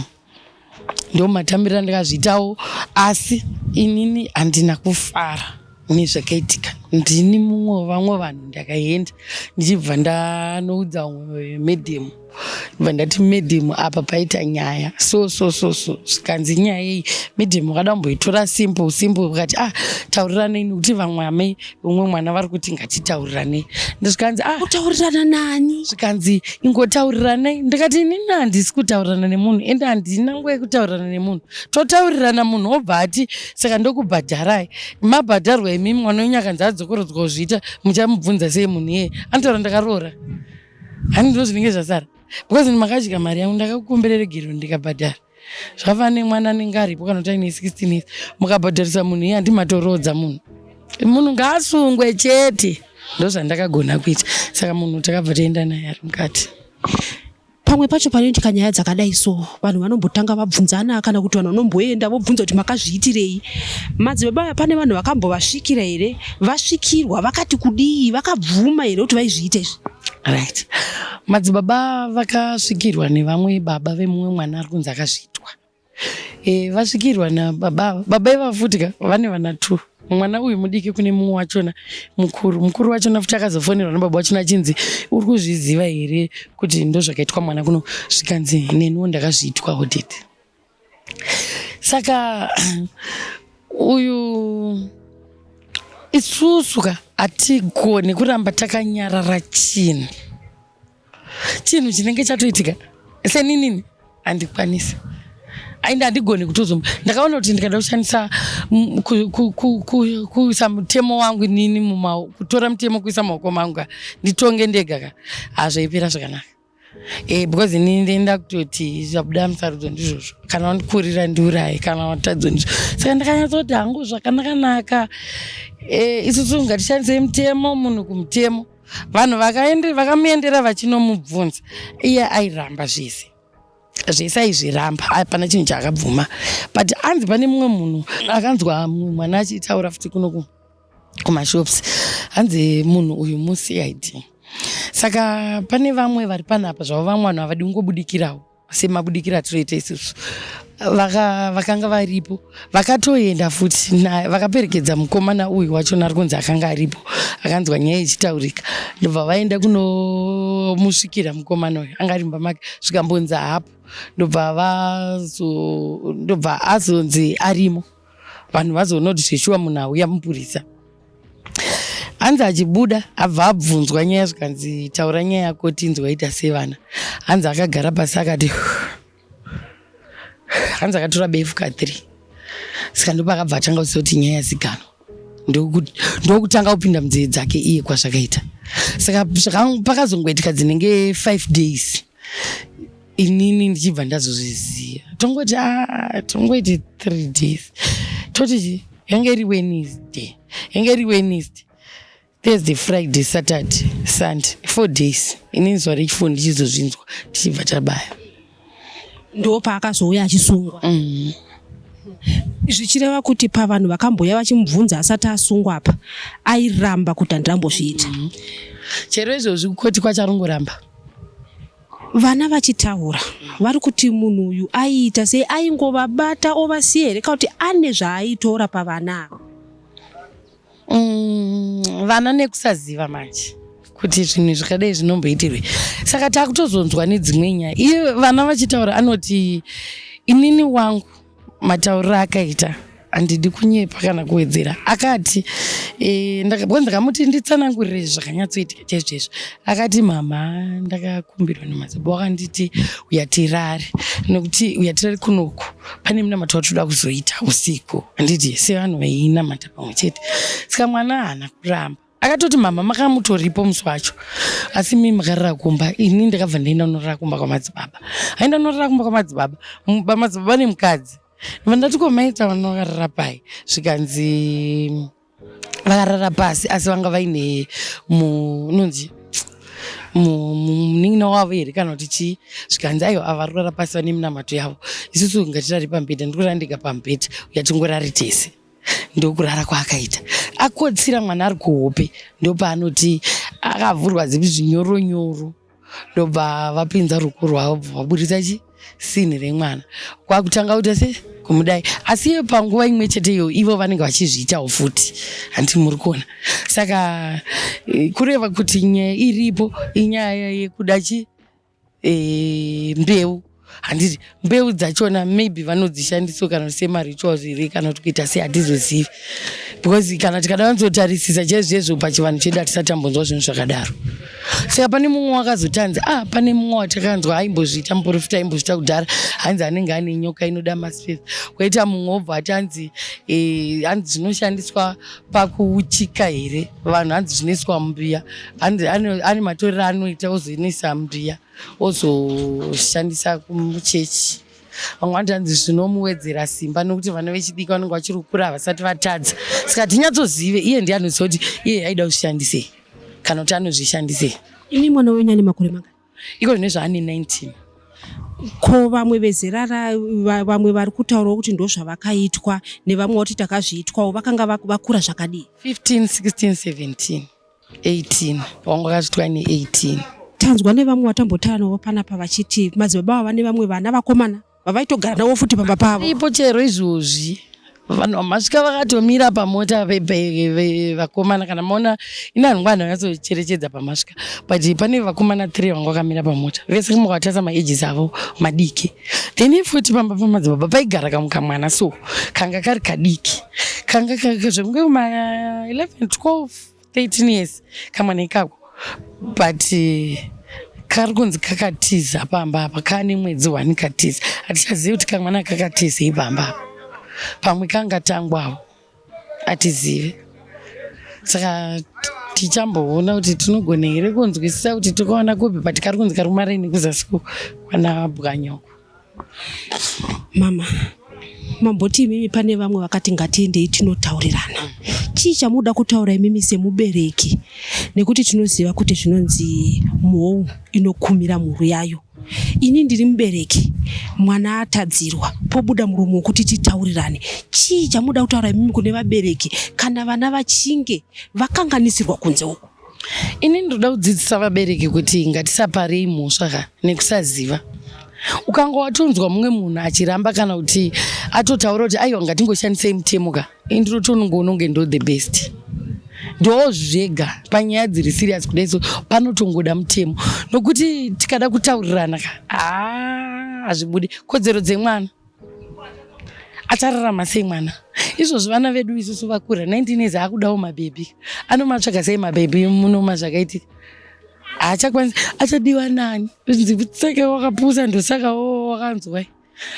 ndo matambiro andakazviitawo, asi inini handina kufara nezvakaitika. Ndini mumwe wevamwe vanhu ndakaenda ndichibva ndanoudza umwe madam. Bva ndati madam apa paita nyaya so so so so, zvikanzi nyaya iyi madam wakada kumboitora simple simple, vakati ah tauriranei nekuti vamwe amai umwe mwana vari kuti ngatitauriranei. Ndisvikanzi ah kutaurirana nani? Zvikanzi ingotauriranei. Ndikati inini handisi kutaurirana nemunhu ende handina nguva yekutaurirana nemunhu. Totaurirana munhu obva ati saka ndokubhadharai, mabhadharwa imimi, mwana wenyu akanzi adzokorodzwa kuzviita muchamubvunza sei munhu iyeye? Anotaura ndakaroora hani, ndo zvinenge zvasara because makadya mari yangu, ndakakukumbira regero ndikabhadhara. Zvakafanana nemwana anenge aripo kana kuti aine 16 years, mukabhadharisa munhu iye handimatoroodza munhu, munhu ngaasungwe chete. Ndozvandakagona kuita. Saka munhu takabva taenda naye ari mukati. Pamwe pacho panoitika nyaya dzakadai so vanhu vanombotanga vabvunzana kana kuti vanhu vanomboenda vobvunza kuti makazviitirei. Madzibaba aya pane vanhu vakambovasvikira here? Vasvikirwa vakati kudii? Vakabvuma here kuti vaizviita izvi? Right, madzibaba vakasvikirwa nevamwe baba vemumwe mwana ari kunzi akazviitwa. Vasvikirwa nababa baba ivava futi ka vane vana two, mwana uyu mudiki kune mumwe wachona mukuru. Mukuru wachona futi akazofonerwa nababa wachona achinzi uri kuzviziva here kuti ndo zvakaitwa mwana kuno? Zvikanzi neniwo ndakazviitwawo didi. Saka uyu isusu ka hatigoni kuramba takanyarara chinhu chinhu chinenge chatoitika. Seninini handikwanisi ainde, handigoni kutozo. Ndakaona kuti ndikada kushandisa kuisa mutemo wangu inini, kutora mutemo kuisa maoko mangu ka, nditonge ndega ka, hazvaipera zvakanaka because inini ndenda kutoti zvabuda musarudzo ndizvozvo, kana wandikurira ndiuraye, kana watadzwa ndizvo. Saka ndakanyatsoti hangu zvakanaka-naka, isusu ngatishandisei mutemo, munhu kumutemo. Vanhu vakamuendera vachinomubvunza, iye airamba zvese zvese, aizviramba, hapana chinhu chaakabvuma. But anzi pane mumwe munhu akanzwa mumwe mwana achitaura futi kuno kumashops, hanzi munhu uyu muCID. Saka pane vamwe vari panapa zvavo, vamwe vanhu havadi kungobudikirawo semabudikiro atinoita isusu. Vakanga varipo vakatoenda futi vakaperekedza mukomana uyu wachona ari kunzi akanga aripo, akanzwa nyaya ichitaurika, ndobva vaenda kunomusvikira mukomana uyu anga ari mumba make, zvikambonzi hapo, ndobva azonzi arimo. Vanhu vazoona kuti zveshuwa munhu auya mupurisa. Hanzi achibuda abva abvunzwa nyaya, zvikanzi taura nyaya yako tinzwa, ita sevana. Hanzi akagara pasi akati, hanzi akatora befu ka3. Saka ndopakabva atanga kuziva kuti nyaya yaziganwa, ndokutanga kupinda munzeve dzake iye kwazvakaita. Saka pakazongoitika dzinenge 5 days inini ndichibva ndazozviziva. Tongoti ah, tongoiti 3 days, toti chi yange iri Wednesday, yange iri Wednesday, Thursday, Friday, Saturday, Sunday, 4 days inini zuva rechifour ndichizozvinzwa, tichibva tabaya. Ndo paakazouya achisungwa. Zvichireva kuti pavanhu vakambouya vachimubvunza asati asungwa apa, airamba kuti handirambozviita. Chero izvozvi kukoti kwacharongoramba. Vana vachitaura vari kuti munhu uyu aiita sei? Aingovabata ovasiya here kana kuti ane zvaaitora pavana ava? Vana nekusaziva manje kuti zvinhu zvakadai zvinomboitirwe, saka takutozonzwa nedzimwe nyaya. Iye vana vachitaura anoti inini wangu matauriro akaita, handidi kunyepa kana kuwedzera, akati because ndakamuti nditsanangurire zvakanyatsoitika chaizvo chaizvo. Akati mama, ndakakumbirwa nemadzibaba, wakanditi uya tirare, nekuti uya tirare kunoku pane munamato watoda kuzoita usiku, handiti sevanhu vainamata pamwe chete. Saka mwana haana kuramba, akatoti mama makamutoripo musi wacho, asi mi makarara kumba, ini ndakabva ndaenda unorara kumba kwamadzibaba. Aenda unorara kumba kwamadzibaba, madzibaba nemukadzi. Ndibva ndati ko maita vanokarara pai? Zvikanzi vakarara pasi, asi vanga vaine munonzi munin'ina wavo here kana kuti chii. Zvikanzi aiwa, ava vari kurara pasi vane minamato yavo, isusu ngatirare pamubhedha, ndikurara ndega pamubhedha, uya tingorare tese. Ndokurara kwaakaita. Akotsira mwana ari kuhope, ndopaanoti akavhurwa zipi zvinyoronyoro, ndobva vapinza ruoko rwavo, bva vaburitsa chi sinhi remwana, kwakutanga kuita se kumudai. Asi iye panguva imwe chete iyo ivo vanenge vachizviitawo futi, handiti muri kuona? Saka kureva kuti nyaya iripo inyaya yekuda chi e, mbeu handiti mbeu dzachona maybe vanodzishandiswa kana semarituals here kana kuti kuita sei hatizozivi because kana tikada vanzotarisisa chaizvo chaizvo pachivanhu chedu hatisati tambonzwa zvinhu zvakadaro saka pane mumwe wakazotanzi ah pane mumwe watakanzwa aimbozviita muprofita aimbozviita kudhara hanzi anenge ane nyoka inoda maspace kwaita mumwe wobva ati hanzi eh, hanzi zvinoshandiswa pakuuchika here vanhu hanzi zvinoiswa mumbiya hanzi ane matorero anoita ozoinoisa mumbiya ozoshandisa kumuchechi vamwe vanoti hanzi zvinomuwedzera simba nokuti vana vechidiki vanenge vachiri kukura havasati vatadza saka tinyatsozive iye ndiye anoziva kuti iye aida kuzvishandisei kana kuti anozvishandisei imi mwana wenyu ane makore mangani iko zvine zvaane 19 ko vamwe vezera vamwe vari kutaurawo kuti ndozvavakaitwa nevamwe vati takazviitwawo vakanga vakura zvakadii 15 16 17 18 vamwe vakazvitwa ne18 tanzwa nevamwe vatambotaura navo panapa vachiti madzibaba ava vane vamwe vana vakomana vavaitogara navo futi pamba pavo ipo chero izvozvi vanhu vamasvika vakatomira pamota vakomana kana maona ini hangu vanhu vanyatsocherechedza pamasvika but pane vakomana three vanga vakamira pamota vese mukatarisa maages avo madiki then futi pamba pamadzibaba paigara kamwe kamwana so kanga kari kadiki kanga zvekunge kuma 11 12 13 years kamwana ikako but kari kunzi kakatiza pamba apa kane mwedzi wani katiza hatichazivi kuti kamwana kakatizei pamba apa pamwe kangatangwawo hatizive saka tichamboona kuti tinogona here kunzwisisa kuti tikaona kupi but kari kunzi kari kumaraini kuzasi kwana bwanyoko Mama, mamboti imimi pane vamwe vakati ngatiendei tinotaurirana. Chii chamunoda kutaura imimi semubereki? Nekuti tinoziva kuti zvinonzi mhou inokumira mhuru yayo. Ini ndiri mubereki, mwana atadzirwa, pobuda muromo wekuti titaurirane. Chii chamunoda kutaura imimi kune vabereki kana vana vachinge vakanganisirwa kunze uku? Ini ndinoda kudzidzisa vabereki kuti ngatisaparei mhosva ka nekusaziva. Ukanga watonzwa mumwe munhu achiramba kana kuti atotaura kuti aiwa ngatingoshandisei mutemo ka, ini ndinotongoona kunge ndo the best. Ndo zvega panyaya dziri serious kudai so panotongoda mutemo nokuti tikada kutaurirana ka haa hazvibudi kodzero dzemwana achararama sei mwana izvozvi vana vedu isusu vakura 19 years akudawo mabhebhi anomatsvaga sei mabhebhi munoma zvakaitika haachakwanisi achadiwa nani nzitseke wakapusa ndosaka wakanzwai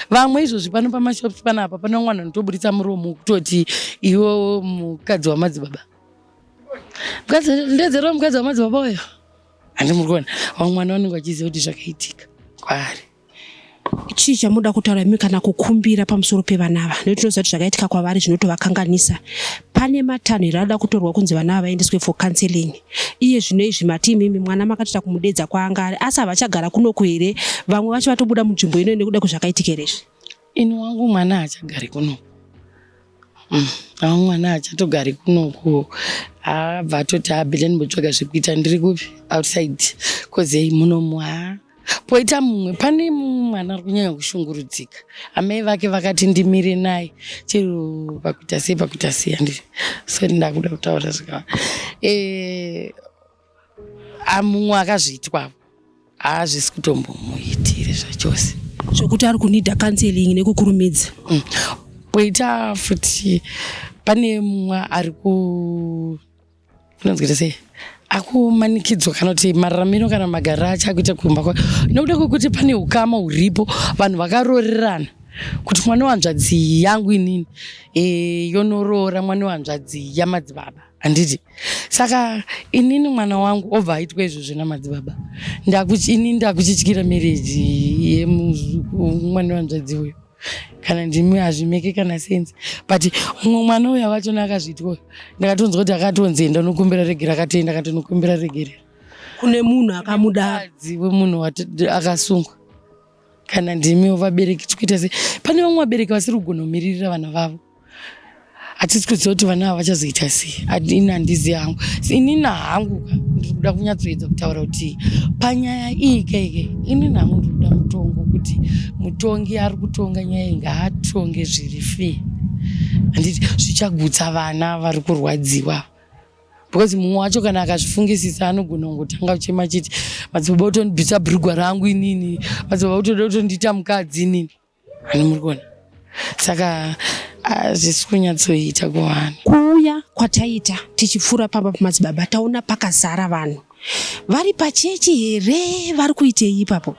vamwe izvozvi pano pamashops panapa pane mwana unotoburitsa muromo kutoti iwe mukadzi wamadzibaba mukadzi ndedzerwa mukadzi wamadzibaba uyo handi muri kuona vamwe mwana vanenge vachiziva kuti zvakaitika kwaari Chii chamunoda kutaura imi kana kukumbira pamusoro pevana ava nekuti tinoziva kuti zvakaitika kwavari zvinotovakanganisa. Pane matanho here anoda kutorwa kunzi vana ava vaendeswe for counseling? Iye zvino izvi mati imimi mwana makatoita kumudedza kwaanga ari asi havachagara kunoku here? Vamwe vacho vatobuda munzvimbo ino nekuda kwezvakaitika here izvi? Ini wangu mwana haachagari kunoku. Mm, wangu mwana haachatogari kunoku. Abva atoti abhile ndimbotsvaga zvekuita ndiri kupi outside kozei munomu haa poita mumwe pane mumwe mwana ari kunyanya kushungurudzika amai vake vakati ndimire naye chero pakuita sei pakuita sei handi sorry ndakuda kutaura zvika eh, mumwe akazviitwavo haazvisi kutombomuitire zvachose zvekuti ari kunida counseling nekukurumidza mm. poita futi pane mumwe ari ku unonzwita sei akumanikidzwa kana kuti mararamiro kana magariro acho akuita kumba kwa nekuda kwekuti pane ukama huripo vanhu vakarorerana kuti mwana wehanzvadzi yangu inini e, yonoroora mwana wehanzvadzi yamadzibaba handiti saka inini mwana wangu obva aitwa izvozvo namadzibaba inini ndakuchityira mereji yemwana wehanzvadzi uyo kana ndimi hazvimeke kana sense but mumwe mwana uyo wachona akazviitwa ndakatonzwa kuti akatonzi enda unokumbira regera akatoenda akatonokumbira regerera kune munhu akamuda wemunhu akasungwa kana ndimiwo vabereki tikuita sei pane vamwe vabereki vasiri kugona kumiririra vana vavo hatisi kuziva kuti vana ava vachazoita sei ini handizi hangu inini hangu ndiri kuda kunyatsoedza kutaura kuti panyaya iyi kaike inini hangu ndiri kuda mutongo kuti mutongi ari kutonga nyaya iyi ngaatonge zviri fair handiti zvichagutsa vana vari kurwadziwa. Because mumwe wacho kana akazvifungisisa anogona kungotanga kuchema chiti madzibaba kutondibvisa bhurugwa rangu inini, madzibaba kutoda kutondiita mukadzi inini. Hani muri kuona? Saka hazvisi kunyatsoita kuvanhu. Kuuya kwataita tichipfuura pamba pamadzibaba taona pakazara vanhu. Vari pachechi here? Vari kuitei ipapo?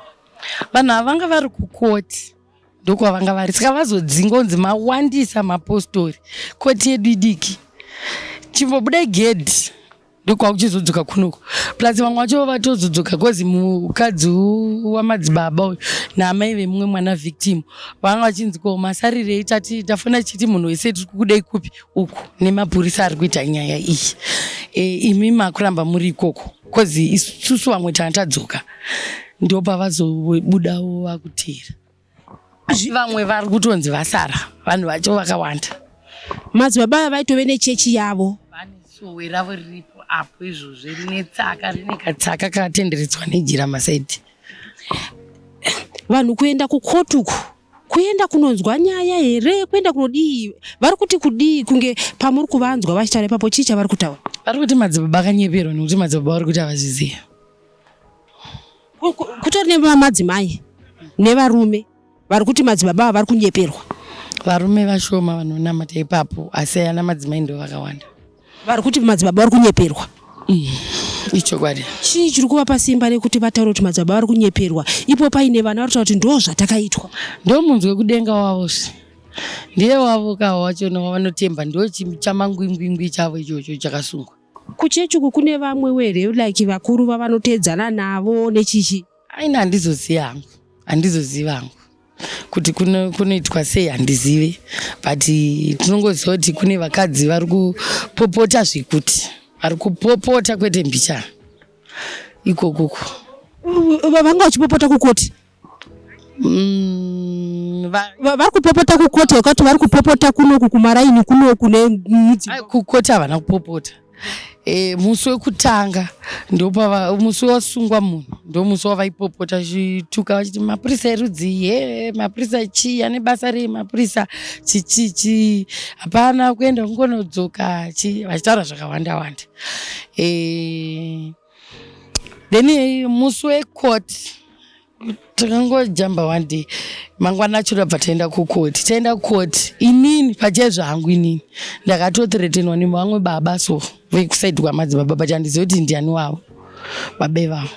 Vanhu ava vanga vari kukoti, ndokwavanga vari. Saka vazodzingwa kunzi mawandisa mapostori, koti yedu idiki, chimbobudai gedhi, ndokwakuchizodzoka kunoku. Plus vamwe vacho vatozodzoka kozi mukadzi wamadzibaba uyu naamai vemumwe mwana victim vanga vachinzi ko masarirei, tati tafona chiti munhu wese tiri kukudei kupi uku nemapurisa ari kuita nyaya iyi. Imi makuramba muri ikoko kozi isusu vamwe tanga tadzoka, ndopavazobudawo vakuteera. Vamwe vari kutonzi vasara, vanhu vacho vakawanda. Madzibaba ava vaitove nechechi yavo. Vane sowe ravo riripo apo izvozvo, rine tsaka, rine katsaka kakatenderedzwa nejira masaidi. Vanhu kuenda kukoti uku kuenda kunonzwa nyaya here, kuenda kunodii? Vari kuti kudii kunge pamuri kuvanzwa vachitaura ipapo? Chii chavari kutaura? Vari kuti madzibaba akanyeperwa nekuti madzibaba vari kuti havazviziva. Kutori nemadzimai nevarume vari kuti madzibaba ava vari kunyeperwa. Varume vashoma vanonamata ipapo, asi ana madzimai ndo vakawanda vari kuti madzibaba vari kunyeperwa. Ichokwadi. Chii chiri kuvapa simba rekuti vataure kuti madzibaba vari kunyeperwa ipo paine vana vari kutaura kuti ndo zvatakaitwa? Ndo munzwi wekudenga wavozve, ndiye wavo kawa wachona wavanotemba, ndo chamangwingwingwi chavo ichocho chakasungwa. Kuchechi uku kune vamwe here like vakuru vavanoteedzana navo nechichi? Aina, handizoziva hangu, handizoziva hangu kuti kunoitwa sei, handizive, but tinongoziva kuti kune vakadzi vari kupopota, zvekuti vari kupopota kwete mbichana ikokoko. Vanga vachipopota kukoti? Vari kupopota kukoti wakati vari kupopota kunoku kumaraini kunoku nemudzi? Kukoti havana kupopota. Musi wekutanga ndopava musi wasungwa munhu, ndo musi wavaipopota chituka vachiti mapurisa erudzi he, mapurisa chii, ane basa rei mapurisa, chichichi, hapana kuenda kungonodzoka chi, vachitaura zvakawanda wanda. Then musi wekoti takangojamba one day, mangwana acho tabva taenda kukoti. Taenda kukoti, inini pachezvangu inini ndakatothreatenwa nevamwe baba so vekusaidi kwamadzibaba, but handizivi kuti ndiani wavo baba ivavo.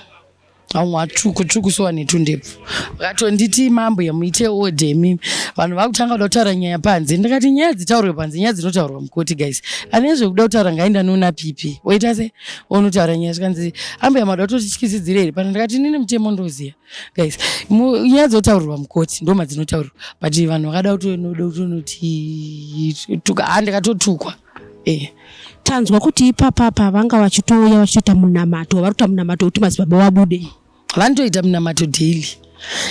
Vamwe vatsvuku tsvuku so vane tundebvu, vakatonditi mambo yamuite order imimi, vanhu vakutanga kuda kutaura nyaya panze. Ndakati nyaya dzitaurwe panze, nyaya dzinotaurwa mukoti guys, ane zvekuda kutaura ngaenda noona pipi oita se onotaura nyaya. Zvikanzi ambuya mada kutotityisidzira here pano? Ndakati inini mutemo ndoziya guys, nyaya dzotaurirwa mukoti ndo madzinotaurirwa, but vanhu vakada kutonoda kutonoti tuka, ha, ndakatotukwa. Tanzwa kuti ipapapa vanga vachitouya vachitoita munamato, vari kuita munamato wekuti madzibaba vabude. Vanotoita munamato daily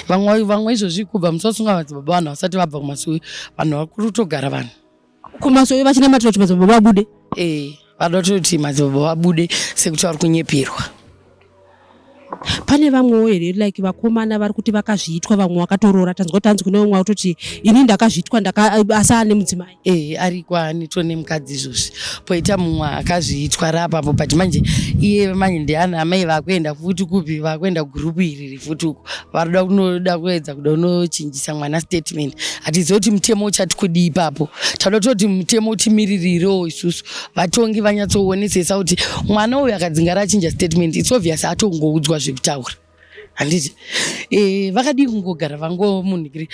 vamwe. Vamwe izvozvi kubva musi wasunga madzibaba, vanhu vasati vabva kumasowe, vanhu vakuri kutogara vanhu kumasowe vachinamatira kuti madzibaba vabude. Vanoda kutoti madzibaba vabude sekuti vari kunyeperwa. Pane vamwewo here like vakomana vari kuti vakazviitwa, vamwe vakatoroora? Tanzwa kuti hanzi kune vamwe vakutoti ini ndakazviitwa asi ane mudzimai. Ariko, anitwa nemukadzi izvozvi. Poita mumwe akazviitwa rapapo, but manje iye manje ndiana amai vakuenda futi kupi, vakuenda gurupu iriri futi uko, varikuda kunoda kuedza kuda kunochinjisa mwana statement. Hatizivi kuti mutemo uchati kudii ipapo. Tauda kutoti mutemo utimiririrewo isusu, vatongi vanyatsoonesesa kuti mwana uyu akadzinga rachinja statement, it's obvious atongoudzwa zvekutaura, handiti? Vakadii kungogara vangomunhikiri?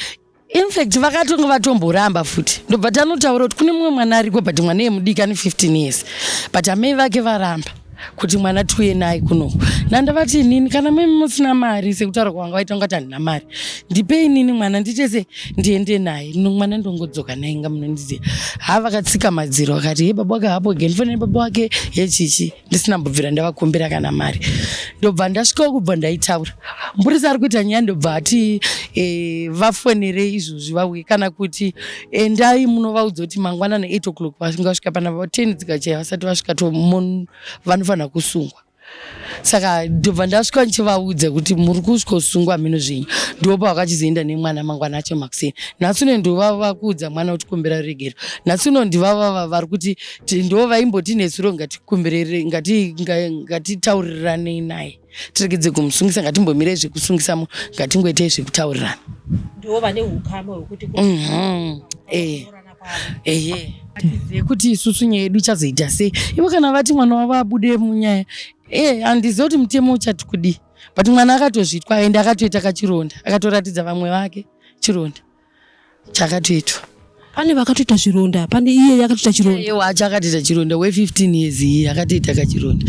Infact vakatonga vatomboramba futi, ndobva tanotaura kuti kune mumwe mwana ariko, but mwana yemudiki ane 15 years, but amai vake varamba kuti mwana tiuye naye kunoku. Nandavati inini kana mai musina mari sekutaura kwavanga vaita ungati handina mari, ndipei inini mwana nditese ndiende naye. Mwana ndongodzoka naye nga munondiziva. Ha, vakatsika madziro vakati he baba wake hapo gendifonere baba wake yechichi, ndisina mbobvira ndavakumbira kana mari. Ndobva ndasvikawo kubva ndaitaura mupurisa ari kuita nyaya, ndobva ati vafonere izvozvi vauye, kana kuti endai munovaudza kuti mangwanani 8 o'clock vasvika panapa, 10 dzikachaya vasati vasvika vanofanira kusungwa. Saka ndobva ndasvika ndichivaudza kuti muri kusvikosungwa mhino zvenyu. Ndopa vakachizoenda nemwana mangwana acho makuseni. Nhasi uno ndovava vakuudza mwana kuti kumbira ruregero. Nhasi uno ndivava vari kuti ndo vaimboti nezuro ngatikumbirere, ngatitauriranei naye, tiregedze kumusungisa, ngatimbomirei zvekusungisa mu, ngatingoitei zvekutaurirana. Ndivo vane ukama hwekuti Ehe, hatizive kuti isusu nyaya yedu ichazoita sei. Ivo kana vati mwana wavo abude munyaya, handizive kuti mutemo uchati kudii, but mwana akatozvitwa ende akatoita kachironda, akatoratidza vamwe vake chironda chakatoitwa. Pane vakatoita zvironda, pane iye yakatoita chironda? Iye wacho akatoita chironda we15 years, iye akatoita kachironda.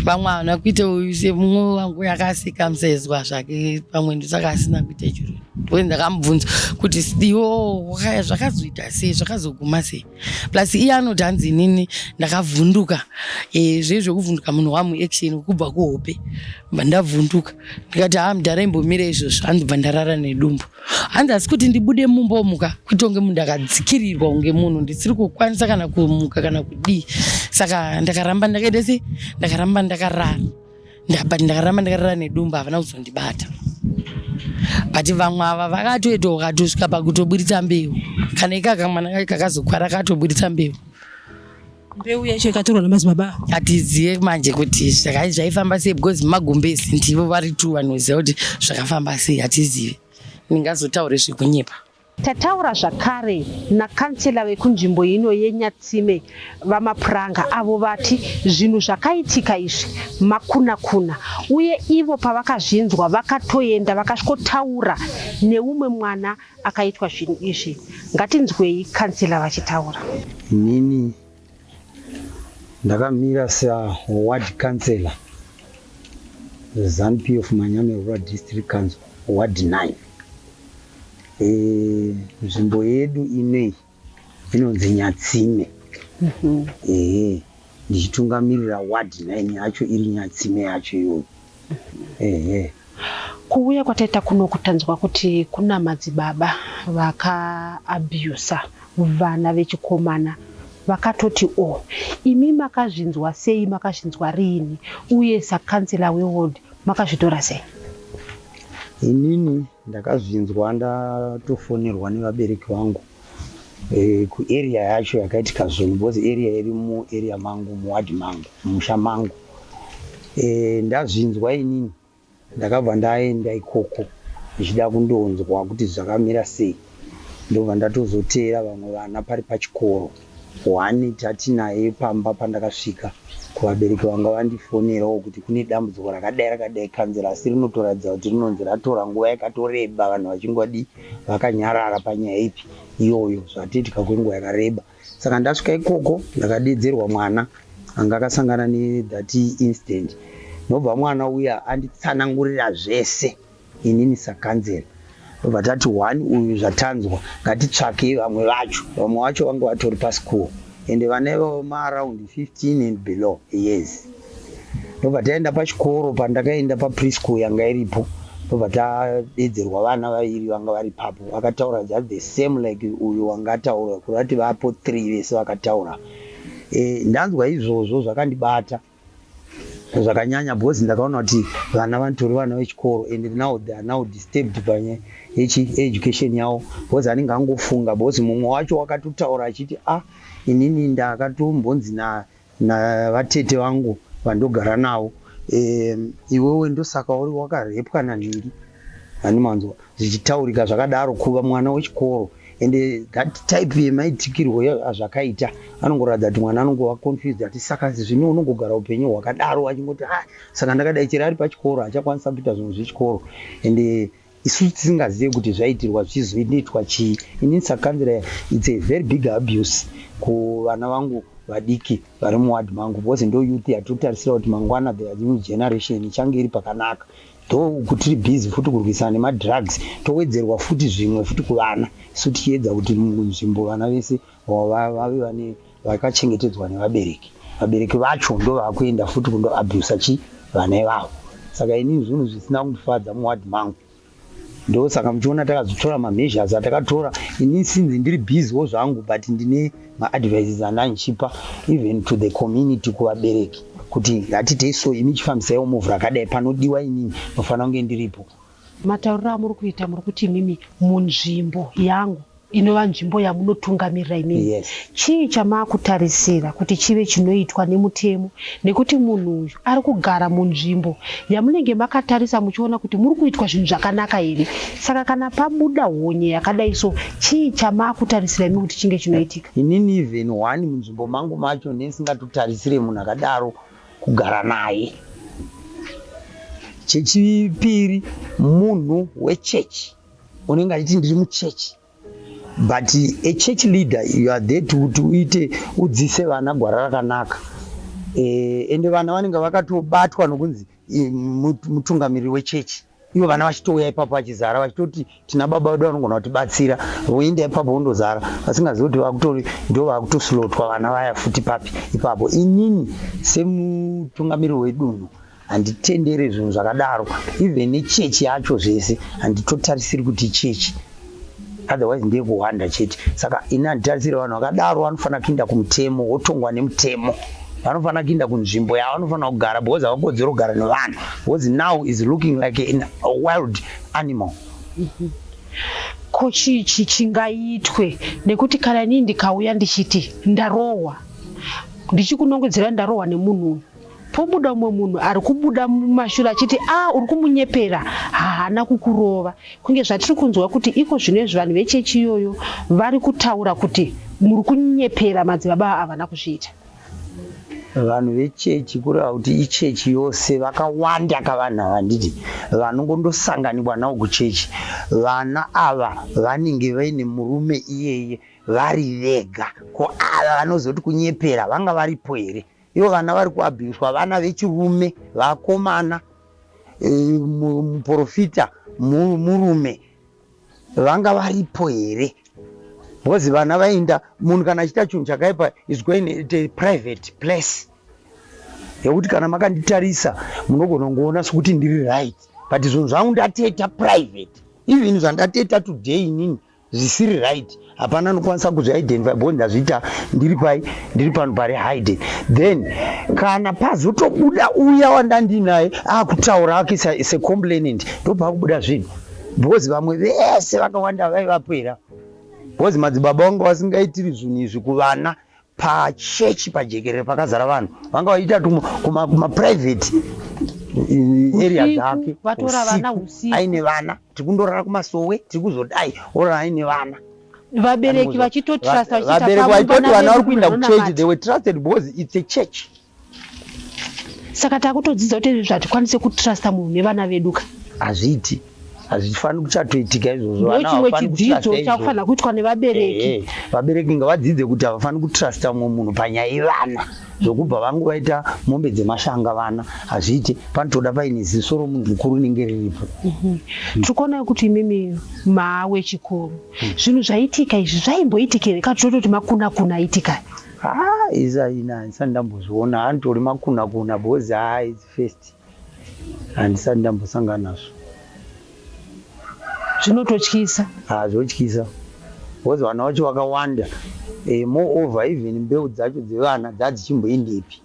Vamwe havana kuita, semumwe wangu yakaseka musezwa zvake, pamwe ndosaka asina kuita chironda. Because ndakamubvunza kuti iwo zvakazoita sei, zvakazoguma sei. Plus iye anoti hanzi inini ndakavhunduka, zve zvekuvhunduka munhu wamuaction kubva kuhope, bva ndavhunduka. Ndikati ha, mudhara, imbomira izvozvo. Hanzi bva ndarara nedumbu. Hanzi asi kuti ndibude mumbomuka kuita kunge munhu akadzikirirwa, kunge munhu ndisiri kukwanisa kana kumuka kana kudii. Saka ndakaramba ndakaita sei, ndakaramba ndakarara, but ndakaramba ndakarara nedumbu, havana kuzondibata. But vamwe ava vakatoita ukatosvika pakutoburitsa mbeu. Kana ikaka mwana kakazokwara katoburitsa mbeu. Mbeu yacho ikatorwa namadzibaba? Hatizive manje kuti zvaifamba sei, because magumbezi ndivo vari tu vanoziva kuti zvakafamba sei. Hatizive, ndingazotaure zvekunyepa. Tataura zvakare nakansela vekunzvimbo ino yeNyatsime, VaMapuranga, avo vati zvinhu zvakaitika izvi makuna kuna, uye ivo pavakazvinzwa vakatoenda vakasvikotaura neumwe mwana akaitwa zvinhu izvi. Ngatinzwei kansela vachitaura. Inini ndakamira saward councillor, ZANU PF Manyame Rural District Council, ward 9. Nzvimbo yedu inei inonzi Nyatsime. Ehe, ndichitungamirira ward 9 yacho iri Nyatsime yacho iyoyo, ehe. Kuuya kwataita kuno kutanzwa kuti kuna madzibaba vakaabhusa vana vechikomana vakatoti o imi makazvinzwa sei, makazvinzwa riini, uye sakansela weward makazvitora sei? Inini ndakazvinzwa ndatofonerwa nevabereki vangu kuarea yacho yakaitika zvinhu, because area iri muarea mangu, muwadhi mangu, mumusha mangu. Ndazvinzwa inini ndakabva ndaenda ikoko ndichida kundonzwa kuti zvakamira sei. Ndobva ndatozoteera vamwe vana pari pachikoro. One tatinaye pamba pandakasvika kuvabereki vanga vandifonerawo kuti kune dambudziko rakadai rakadai, kanzela, asi rinotoratidza kuti rinonzi ratora nguva yakatoreba, vanhu vachingodi vakanyarara panyaya ipi iyoyo, zvatoitika kwenguva yakareba. Saka ndasvika ikoko ndakadedzerwa mwana anga akasangana nethat incident. Ndobva mwana uya anditsanangurira zvese. Inini sakanzela ndobva tati one uyu zvatanzwa, ngatitsvakei vamwe vacho. Vamwe vacho vanga vatori paschool, ende vana ivavo maaround 15 and below years. Ndobva taenda pachikoro. Pandakaenda papreschool yanga iripo, ndobva tadedzerwa vana vaviri vanga vari papo, vakataura just the same like uyu wanga ataura, kureva kuti vapo three vese vakataura. Ndanzwa izvozvo zvakandibata zvakanyanya, because ndakaona kuti vana vanotori vana vechikoro and now they are now disturbed panyaya yechi education yavo, because anenge angofunga, because mumwe wacho wakatotaura achiti, "A, inini ndakatombonzi navatete vangu vandogara navo, iwewe ndosaka uri wakarepwa nanhingi." Hani manzwa zvichitaurika zvakadaro kuva mwana wechikoro? And that type yemaitikirwo azvakaita anongoratidza kuti mwana anongova confused, ati saka zvino unongogara upenyu hwakadaro achingoti, "Ah, saka ndakadai." Chero ari pachikoro achakwanisa kuita zvinhu zvechikoro, and isusu tisingazive kuti zvaitirwa zvichizoitwa chii. Inini sakanzira, it's a very big abuse kuvana vangu vadiki vari muwadhi mangu, because ndo youth yatotarisira kuti mangwana the new generation ichange iri pakanaka. Though uku tiri busy futi kurwisana nemadrugs, towedzerwa futi zvimwe futi kuvana, isu tichiedza kuti munzvimbo vana vese vave vane vakachengetedzwa nevabereki. Vabereki vacho ndo vakuenda futi kundoabusa chi vana ivavo. Saka inini zvinhu zvisina kundifadza muwadhi mangu, ndosaka muchiona takazotora mameasures atakatora. Ini sinzi ndiri busywo zvangu, but ndine maadvices andandichipa even to the community, kuvabereki. Kuti ngatitei so, imi chifambisaiwo muvhu rakadai, panodiwa inini nofanira kunge ndiripo. Matauriro amuri kuita, muri kuti imimi munzvimbo yangu, inova nzvimbo yamunotungamirira imimi, Yes. chii chamaakutarisira kuti chive chinoitwa nemutemo? Nekuti munhu uyu ari kugara munzvimbo yamunenge makatarisa muchiona kuti muri kuitwa zvinhu zvakanaka here. Saka kana pabuda honye yakadai so, chii chamaakutarisira imi kuti chinge chinoitika? Inini even one munzvimbo mangu macho ndisingatotarisire munhu akadaro kugara naye. Chechipiri, munhu wechechi unenge achiti ndiri muchechi, but a church leader, you are there to kuti uite udzise vana gwara rakanaka. Ende vana vanenge vakatobatwa nokunzi mutungamiriri wechechi. Ivo vana vachitouya ipapo vachizara, vachitoti tina baba vedu vanogona kutibatsira, voenda ipapo vondozara, vasingazivi kuti vakutori ndo vakutoslotwa vana vaya futi papi ipapo. Inini semutungamiriri wedunhu handitendere zvinhu zvakadaro, even nechechi yacho zvese handitotarisiri kuti chechi, otherwise ndeyekuhwanda chete. Saka ini handitarisiri vanhu vakadaro. Vanofanira kuinda kumutemo, wotongwa nemutemo. Vanofanira kuinda kunzvimbo yavanofanira kugara, because havakodzeri kugara nevanhu, because now is looking like a wild animal. Ko chichi chingaitwe? Nekuti kana inini ndikauya ndichiti ndarohwa, ndichikunongedzera ndarohwa nemunhu uyu, pobuda umwe munhu ari kubuda mumashure achiti, "A, uri kumunyepera, haana kukurova," kunge zvatiri kunzwa kuti iko zvino izvi vanhu vechechi iyoyo vari kutaura kuti muri kunyepera madzibaba, havana kuzviita. Vanhu vechechi, kureva kuti ichechi yose, vakawanda kavanhu ava, handiti? Vanongondosanganikwa navo kuchechi, vana ava vanenge vaine murume iyeye vari vega. Ko ava vanozoti kunyepera vanga varipo here? Ivo vana vari kuabhuswa, vana vechirume, vakomana, muprofita murume, vanga varipo here? Because vana vaenda, munhu kana achiita chinhu chakaipa is going at a private place yekuti kana makanditarisa munogona kungoona sekuti ndiri right, but zvinhu zvangu ndateta private. Even zvandateta today inini zvisiri right, hapana anokwanisa kuzviidentify, because ndazviita ndiri pai, ndiri pano pari hide. Then kana pazotobuda uya wandandinaye akutaura ake secomplainant, ndopaakubuda zvinhu, because vamwe vese vakawanda vaivapera, because madzibaba vanga vasingaitiri zvinhu izvi kuvana pachechi pajekerere pakazara vanhu. Vanga vachiita kumaprivate area Usiku, dzake. Vatora vana usiku, usiku. Aine vana, tiri kundorara kumasowe, tiri kuzodai, orara aine vana. Vabereki vachitotrusta. Vabereki vaitoti vana vari kuinda kuchechi. They were trusted because it's a church. Saka takutodzidza kuti zvatikwanise kutrusta munhu nevana vedu ka. Hazviiti, hazvifaniri kuchatoitika izvozvo. Ndo Vana chimwe havafaniri chidzidzo kutrusta izvozvo. chakufanira kuitwa nevabereki. Ehe, vabereki ngavadzidze kuti havafaniri kutrusta mumwe munhu panyaya yevana, zvokubva vangu vaita mombe dzemashanga vana, hazviiti. Panotoda paine ziso romunhu mukuru rinenge riripo. Tiri kuona kuti imimi maawe chikuru, zvinhu zvaitika izvi zvaimboitika here, kana tototi makuna kuna aitika? Ha, isa ina handisati ndambozviona. Anotori makuna kuna, because ha, it's first, handisati ndambosangana nazvo. Zvinototyisa. Ha, zvotyisa, because vana vacho vakawanda. Moreover, even mbeu dzacho dzevana dzadzichimboendepi?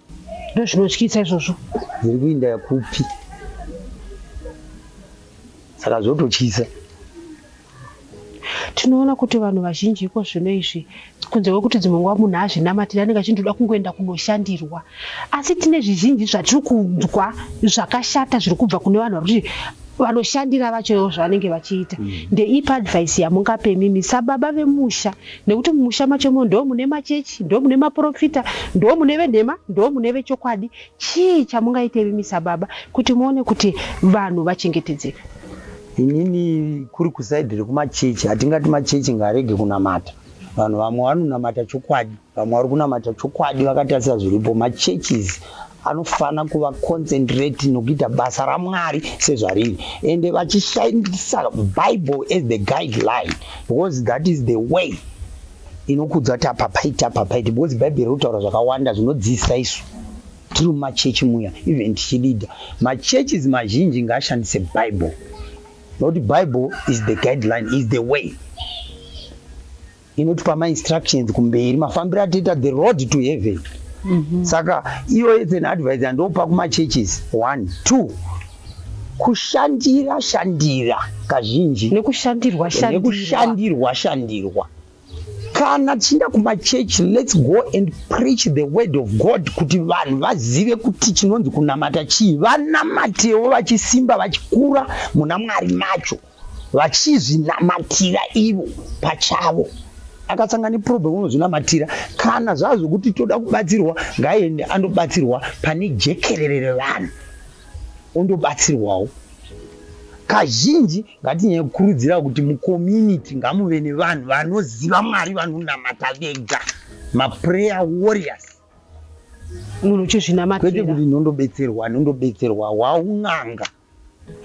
Ndo zvinotyisa izvozvo. Dziri kuinda kupi? Saka zvototyisa. Tinoona kuti vanhu vazhinji iko zvino izvi, kunze kwekuti dzimwe nguva munhu azvinamatira, anenge achindoda kungoenda kunoshandirwa, asi tine zvizhinji zvatiri kunzwa zvakashata zviri kubva kune vanhu vari kuti vanoshandira vacho zvavanenge vachiita. Ndeipi advice yamungape mimi sababa vemusha? Nekuti mumusha macho imo ndo mune machechi, ndo mune maprofita, ndo mune venhema, ndo mune vechokwadi. Chii chamungaite mimi sababa kuti muone kuti vanhu vachengetedzeka? Inini kuri kuside rekumachechi, hatingati machechi ngaarege kunamata. Vanhu vamwe vanonamata chokwadi, vamwe vari kunamata chokwadi vakatarisa zviripo. Machurches anofana kuva concentrate nokuita basa raMwari sezvariri, ende vachishandisa Bible as the guideline, because that is the way inokudza kuti apa paiti, apa paiti, because Bhaibheri rinotaura zvakawanda zvinodzidzisa isu tiri mumachechi muya, even tichileada. Machurches mazhinji ngaashandise Bible, nokuti Bible is the guideline, is the way inotipa mainstructions kumberi, mafambiro atoita the road to heaven. Saka iyo it's an advice yandopa kumachurches. One, two, kushandira shandira kazhinji. Nekushandirwa shandirwa. Nekushandirwa shandirwa. Kana tichienda kumachechi, let's go and preach the word of God kuti vanhu vazive kuti chinonzi kunamata chii, vanamatewo vachisimba, vachikura muna Mwari macho, vachizvinamatira ivo pachavo. Akasangana neproblem, unozvinamatira. Kana zvazvokuti toda kubatsirwa, ngaende andobatsirwa pane jekerere revanhu, ondobatsirwawo. Kazhinji ngatinyanye kukurudzira kuti mucommunity ngamuve nevanhu vanoziva Mwari, vanonamata vega, maprayer warriors. Munhu kwete uchizvinamatira. Kuti nondobetserwa, nondobetserwa waun'anga,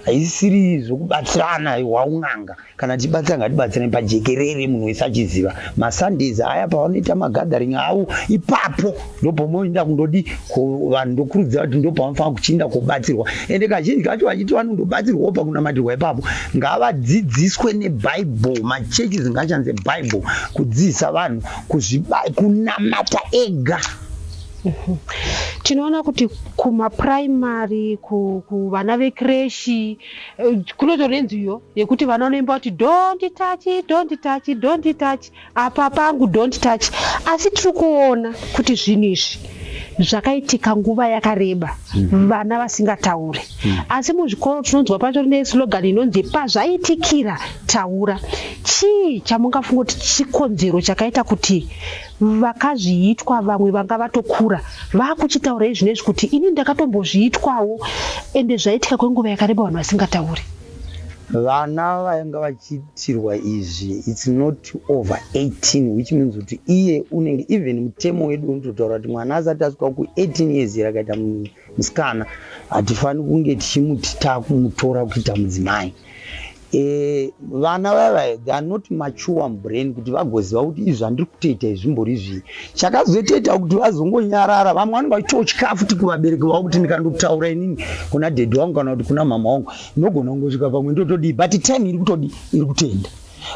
haisiri zvokubatsirana, waun'anga. Kana tichibatsira, ngatibatsirane pajekerere, munhu wese achiziva. MaSundays aya pavanoita magathering avo, ipapo ndopamunoenda kundodi vanhu. Ndokurudzira kuti ndopavanofanira kuchiinda kobatsirwa. Ende kazhinji kacho vachiti vanondobatsirwawo pakunamatirwa ipapo, ngavadzidziswe nebhaibheri. Machurches ngaashandise bhaibheri kudzidzisa vanhu kunamata ega. Tinoona kuti kumapuraimari, kuvana vecreche, kunotori nenziyo yekuti vana vanoimba kuti "Don't touch, don't touch, don't touch, apa pangu, don't touch." Asi tiri kuona kuti zvinhu izvi zvakaitika nguva yakareba, vana vasingataure. Asi muzvikoro tinonzwa patori neslogan inonzi "Pazvaitikira taura." Chii chamungafunga kuti chikonzero chakaita kuti vakazviitwa vamwe vanga vatokura vakuchitaura izvinezvi kuti ini ndakatombozviitwawo, ende zvaitika kwenguva yakareba vanhu vasingatauri? Vana vainga vachiitirwa izvi, it's not over 18, which means kuti iye unenge, even mutemo wedu unototaura kuti mwana asati asvika ku18 years, rakaita musikana, hatifani kunge tichimuti taakumutora kuita mudzimai. Vana vaya, they are not mature mubrain kuti vagoziva kuti izvi zvandiri kutoita izvi zvimbori zvii. Chakazotoita kuti vazongonyarara, vamwe vanenge vachitotya futi kuvabereki vavo kuti ndikandotaura inini kuna daddy wangu kana kuti kuna mama wangu, ndinogona kungosvika pamwe ndotodii. But time iri kutodii, iri kutoenda,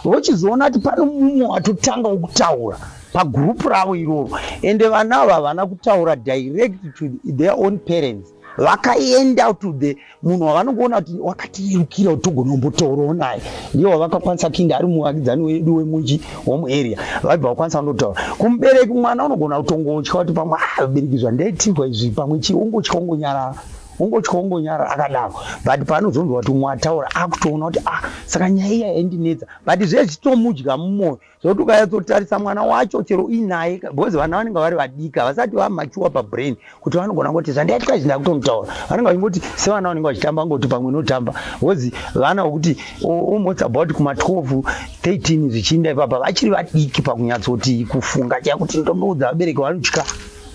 vochizoona kuti pane mumwe watotanga wokutaura pagurupu ravo iroro. Ende vana ava havana kutaura direct to their own parents, vakaenda to the munhu wavanongoona kuti wakatirerukira kuti togona kumbotaurawo naye. Ndiye wavakakwanisa kuinda, ari muvakidzani wedu wemuchi womuarea. Vaibva vakwanisa kundotaura kumubereki. Mwana unogona kutongotya kuti pamwe, ah, vabereki, zvandaitirwa izvi pamwe chii, ongotya, ongonyarara, ongotya, ongonyarara akadaro. But paanozonzwa kuti umwe ataura, akutoona kuti, ah, saka nyaya iya yaindinetsa, but zvezvitomudya mumwoyo, zvokuti ukanyatsotarisa mwana wacho chero uinaye, because vana vanenge vari vadiki, havasati vamature pabrain kuti vanogona ngoti zvandaitwa izvi ndakutonotaura. Vanenge vachingoti sevana vanenge vachitamba, ngoti pamwe notamba, because vana vokuti almost about kuma12 13 zvichiinda ipapa, vachiri vadiki pakunyatsoti kufunga chaya kuti ndonoudza vabereki, vanotya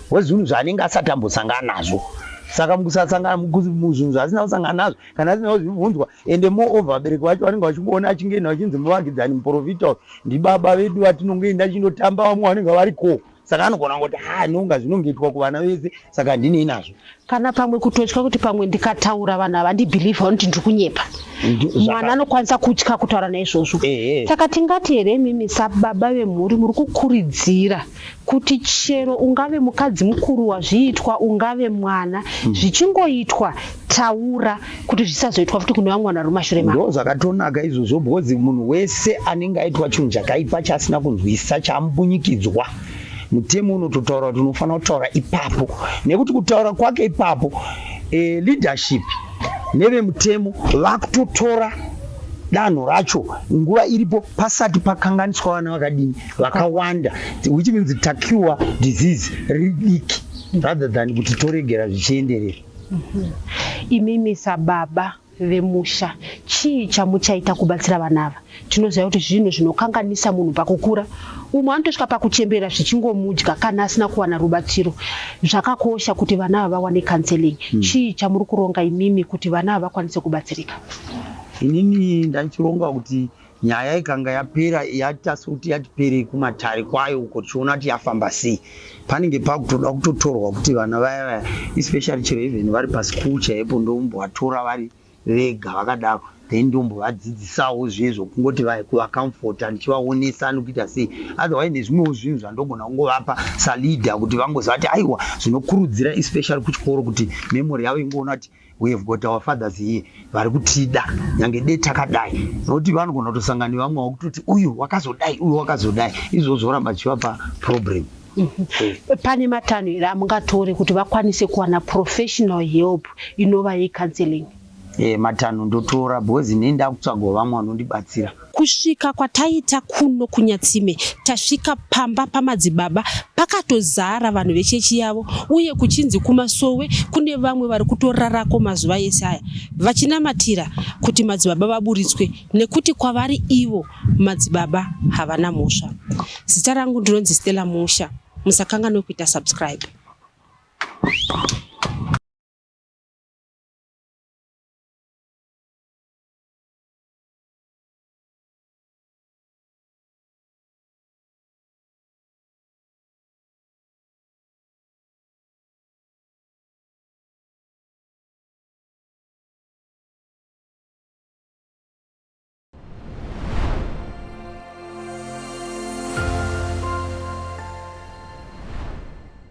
because zvinhu zvaanenge asati ambosangana nazvo. Saka mukusasangana muzvinhu zvaasina kusangana nazvo, kana asina kuzvibvunzwa, ende moreover vabereki vacho vanenge vachingoona achingoenda vachinzi muvakidzani, muprofita uyu ndibaba vedu vatinongoenda chindotamba, vamwe vanenge variko. Saka anogona kungoti, ha, nonga zvinongoitwa kuvana vese, saka handinei nazvo. Kana pamwe kutotya kuti pamwe ndikataura vanhu havandibhilivha, vanoti ndiri kunyepa. Mwana anokwanisa kutya kutaura naizvozvo. Saka tingati here imimi sababa vemhuri muri kukuridzira kuti chero ungave mukadzi mukuru wazviitwa, ungave mwana, zvichingoitwa taura, kuti zvisazoitwa futi kune vamwe vanhu vari mumashure mako? Ndo zvakatonaka izvozvo, because munhu wese anenge aitwa chinhu chakaipa chaasina kunzwisisa, chambunyikidzwa, mutemo unototaura kuti unofanira kutaura ipapo, nekuti kutaura kwake ipapo, leadership nevemutemo vakutotora danho racho nguva iripo, pasati pakanganiswa vana vakadini vakawanda, which means tacure disease riri diki rather than kuti toregera zvichienderera. Imimi sababa vemusha, chii chamuchaita kubatsira vana ava? Tinoziva kuti zvinhu zvinokanganisa munhu pakukura, umwe anotosvika pakuchembera zvichingomudya kana asina kuwana rubatsiro. Zvakakosha kuti vana ava vawane counseling. Chii chamuri kuronga imimi kuti vana ava vakwanise kubatsirika? Inini ndachironga kuti nyaya ikanga yapera, yaita sekuti yati perei kumatare kwayo uko, tichiona kuti yafamba sei, panenge pakutoda kutotorwa kuti vana vaya vaya, especially chero even vari paschool chaipo, ndombovatora vari. vega vakadaro then ndombovadzidzisawo zviye zvokungoti kuvacomforta ndichivaonesa nekuita sei otherwise nezvimwewo zvinhu zvandogona kungovapa saleader kuti vangoziva kuti aiwa zvinokurudzira especially kuchikoro kuti memory yavo ingoona kuti we have got our fathers here vari kutida nyange de takadai nokuti vanogona kutosangana nevamwe vakutoti uyu wakazodai uyu wakazodai izvozvo zvoramba zvichivapa problem. Pane matanho here amungatore kuti vakwanise kuwana professional help inova yecounseling? E, matanho ndotora because inini ndakutsvagawo vamwe vanondibatsira. Kusvika kwataita kuno kuNyatsime tasvika pamba pamadzibaba pakatozara vanhu vechechi yavo uye kuchinzi kumasowe kune vamwe vari kutorarako mazuva ese aya vachinamatira kuti madzibaba vaburitswe nekuti kwavari ivo madzibaba havana mhosva. Zita rangu ndinonzi Stella Musha musakanganwe kuita subscribe.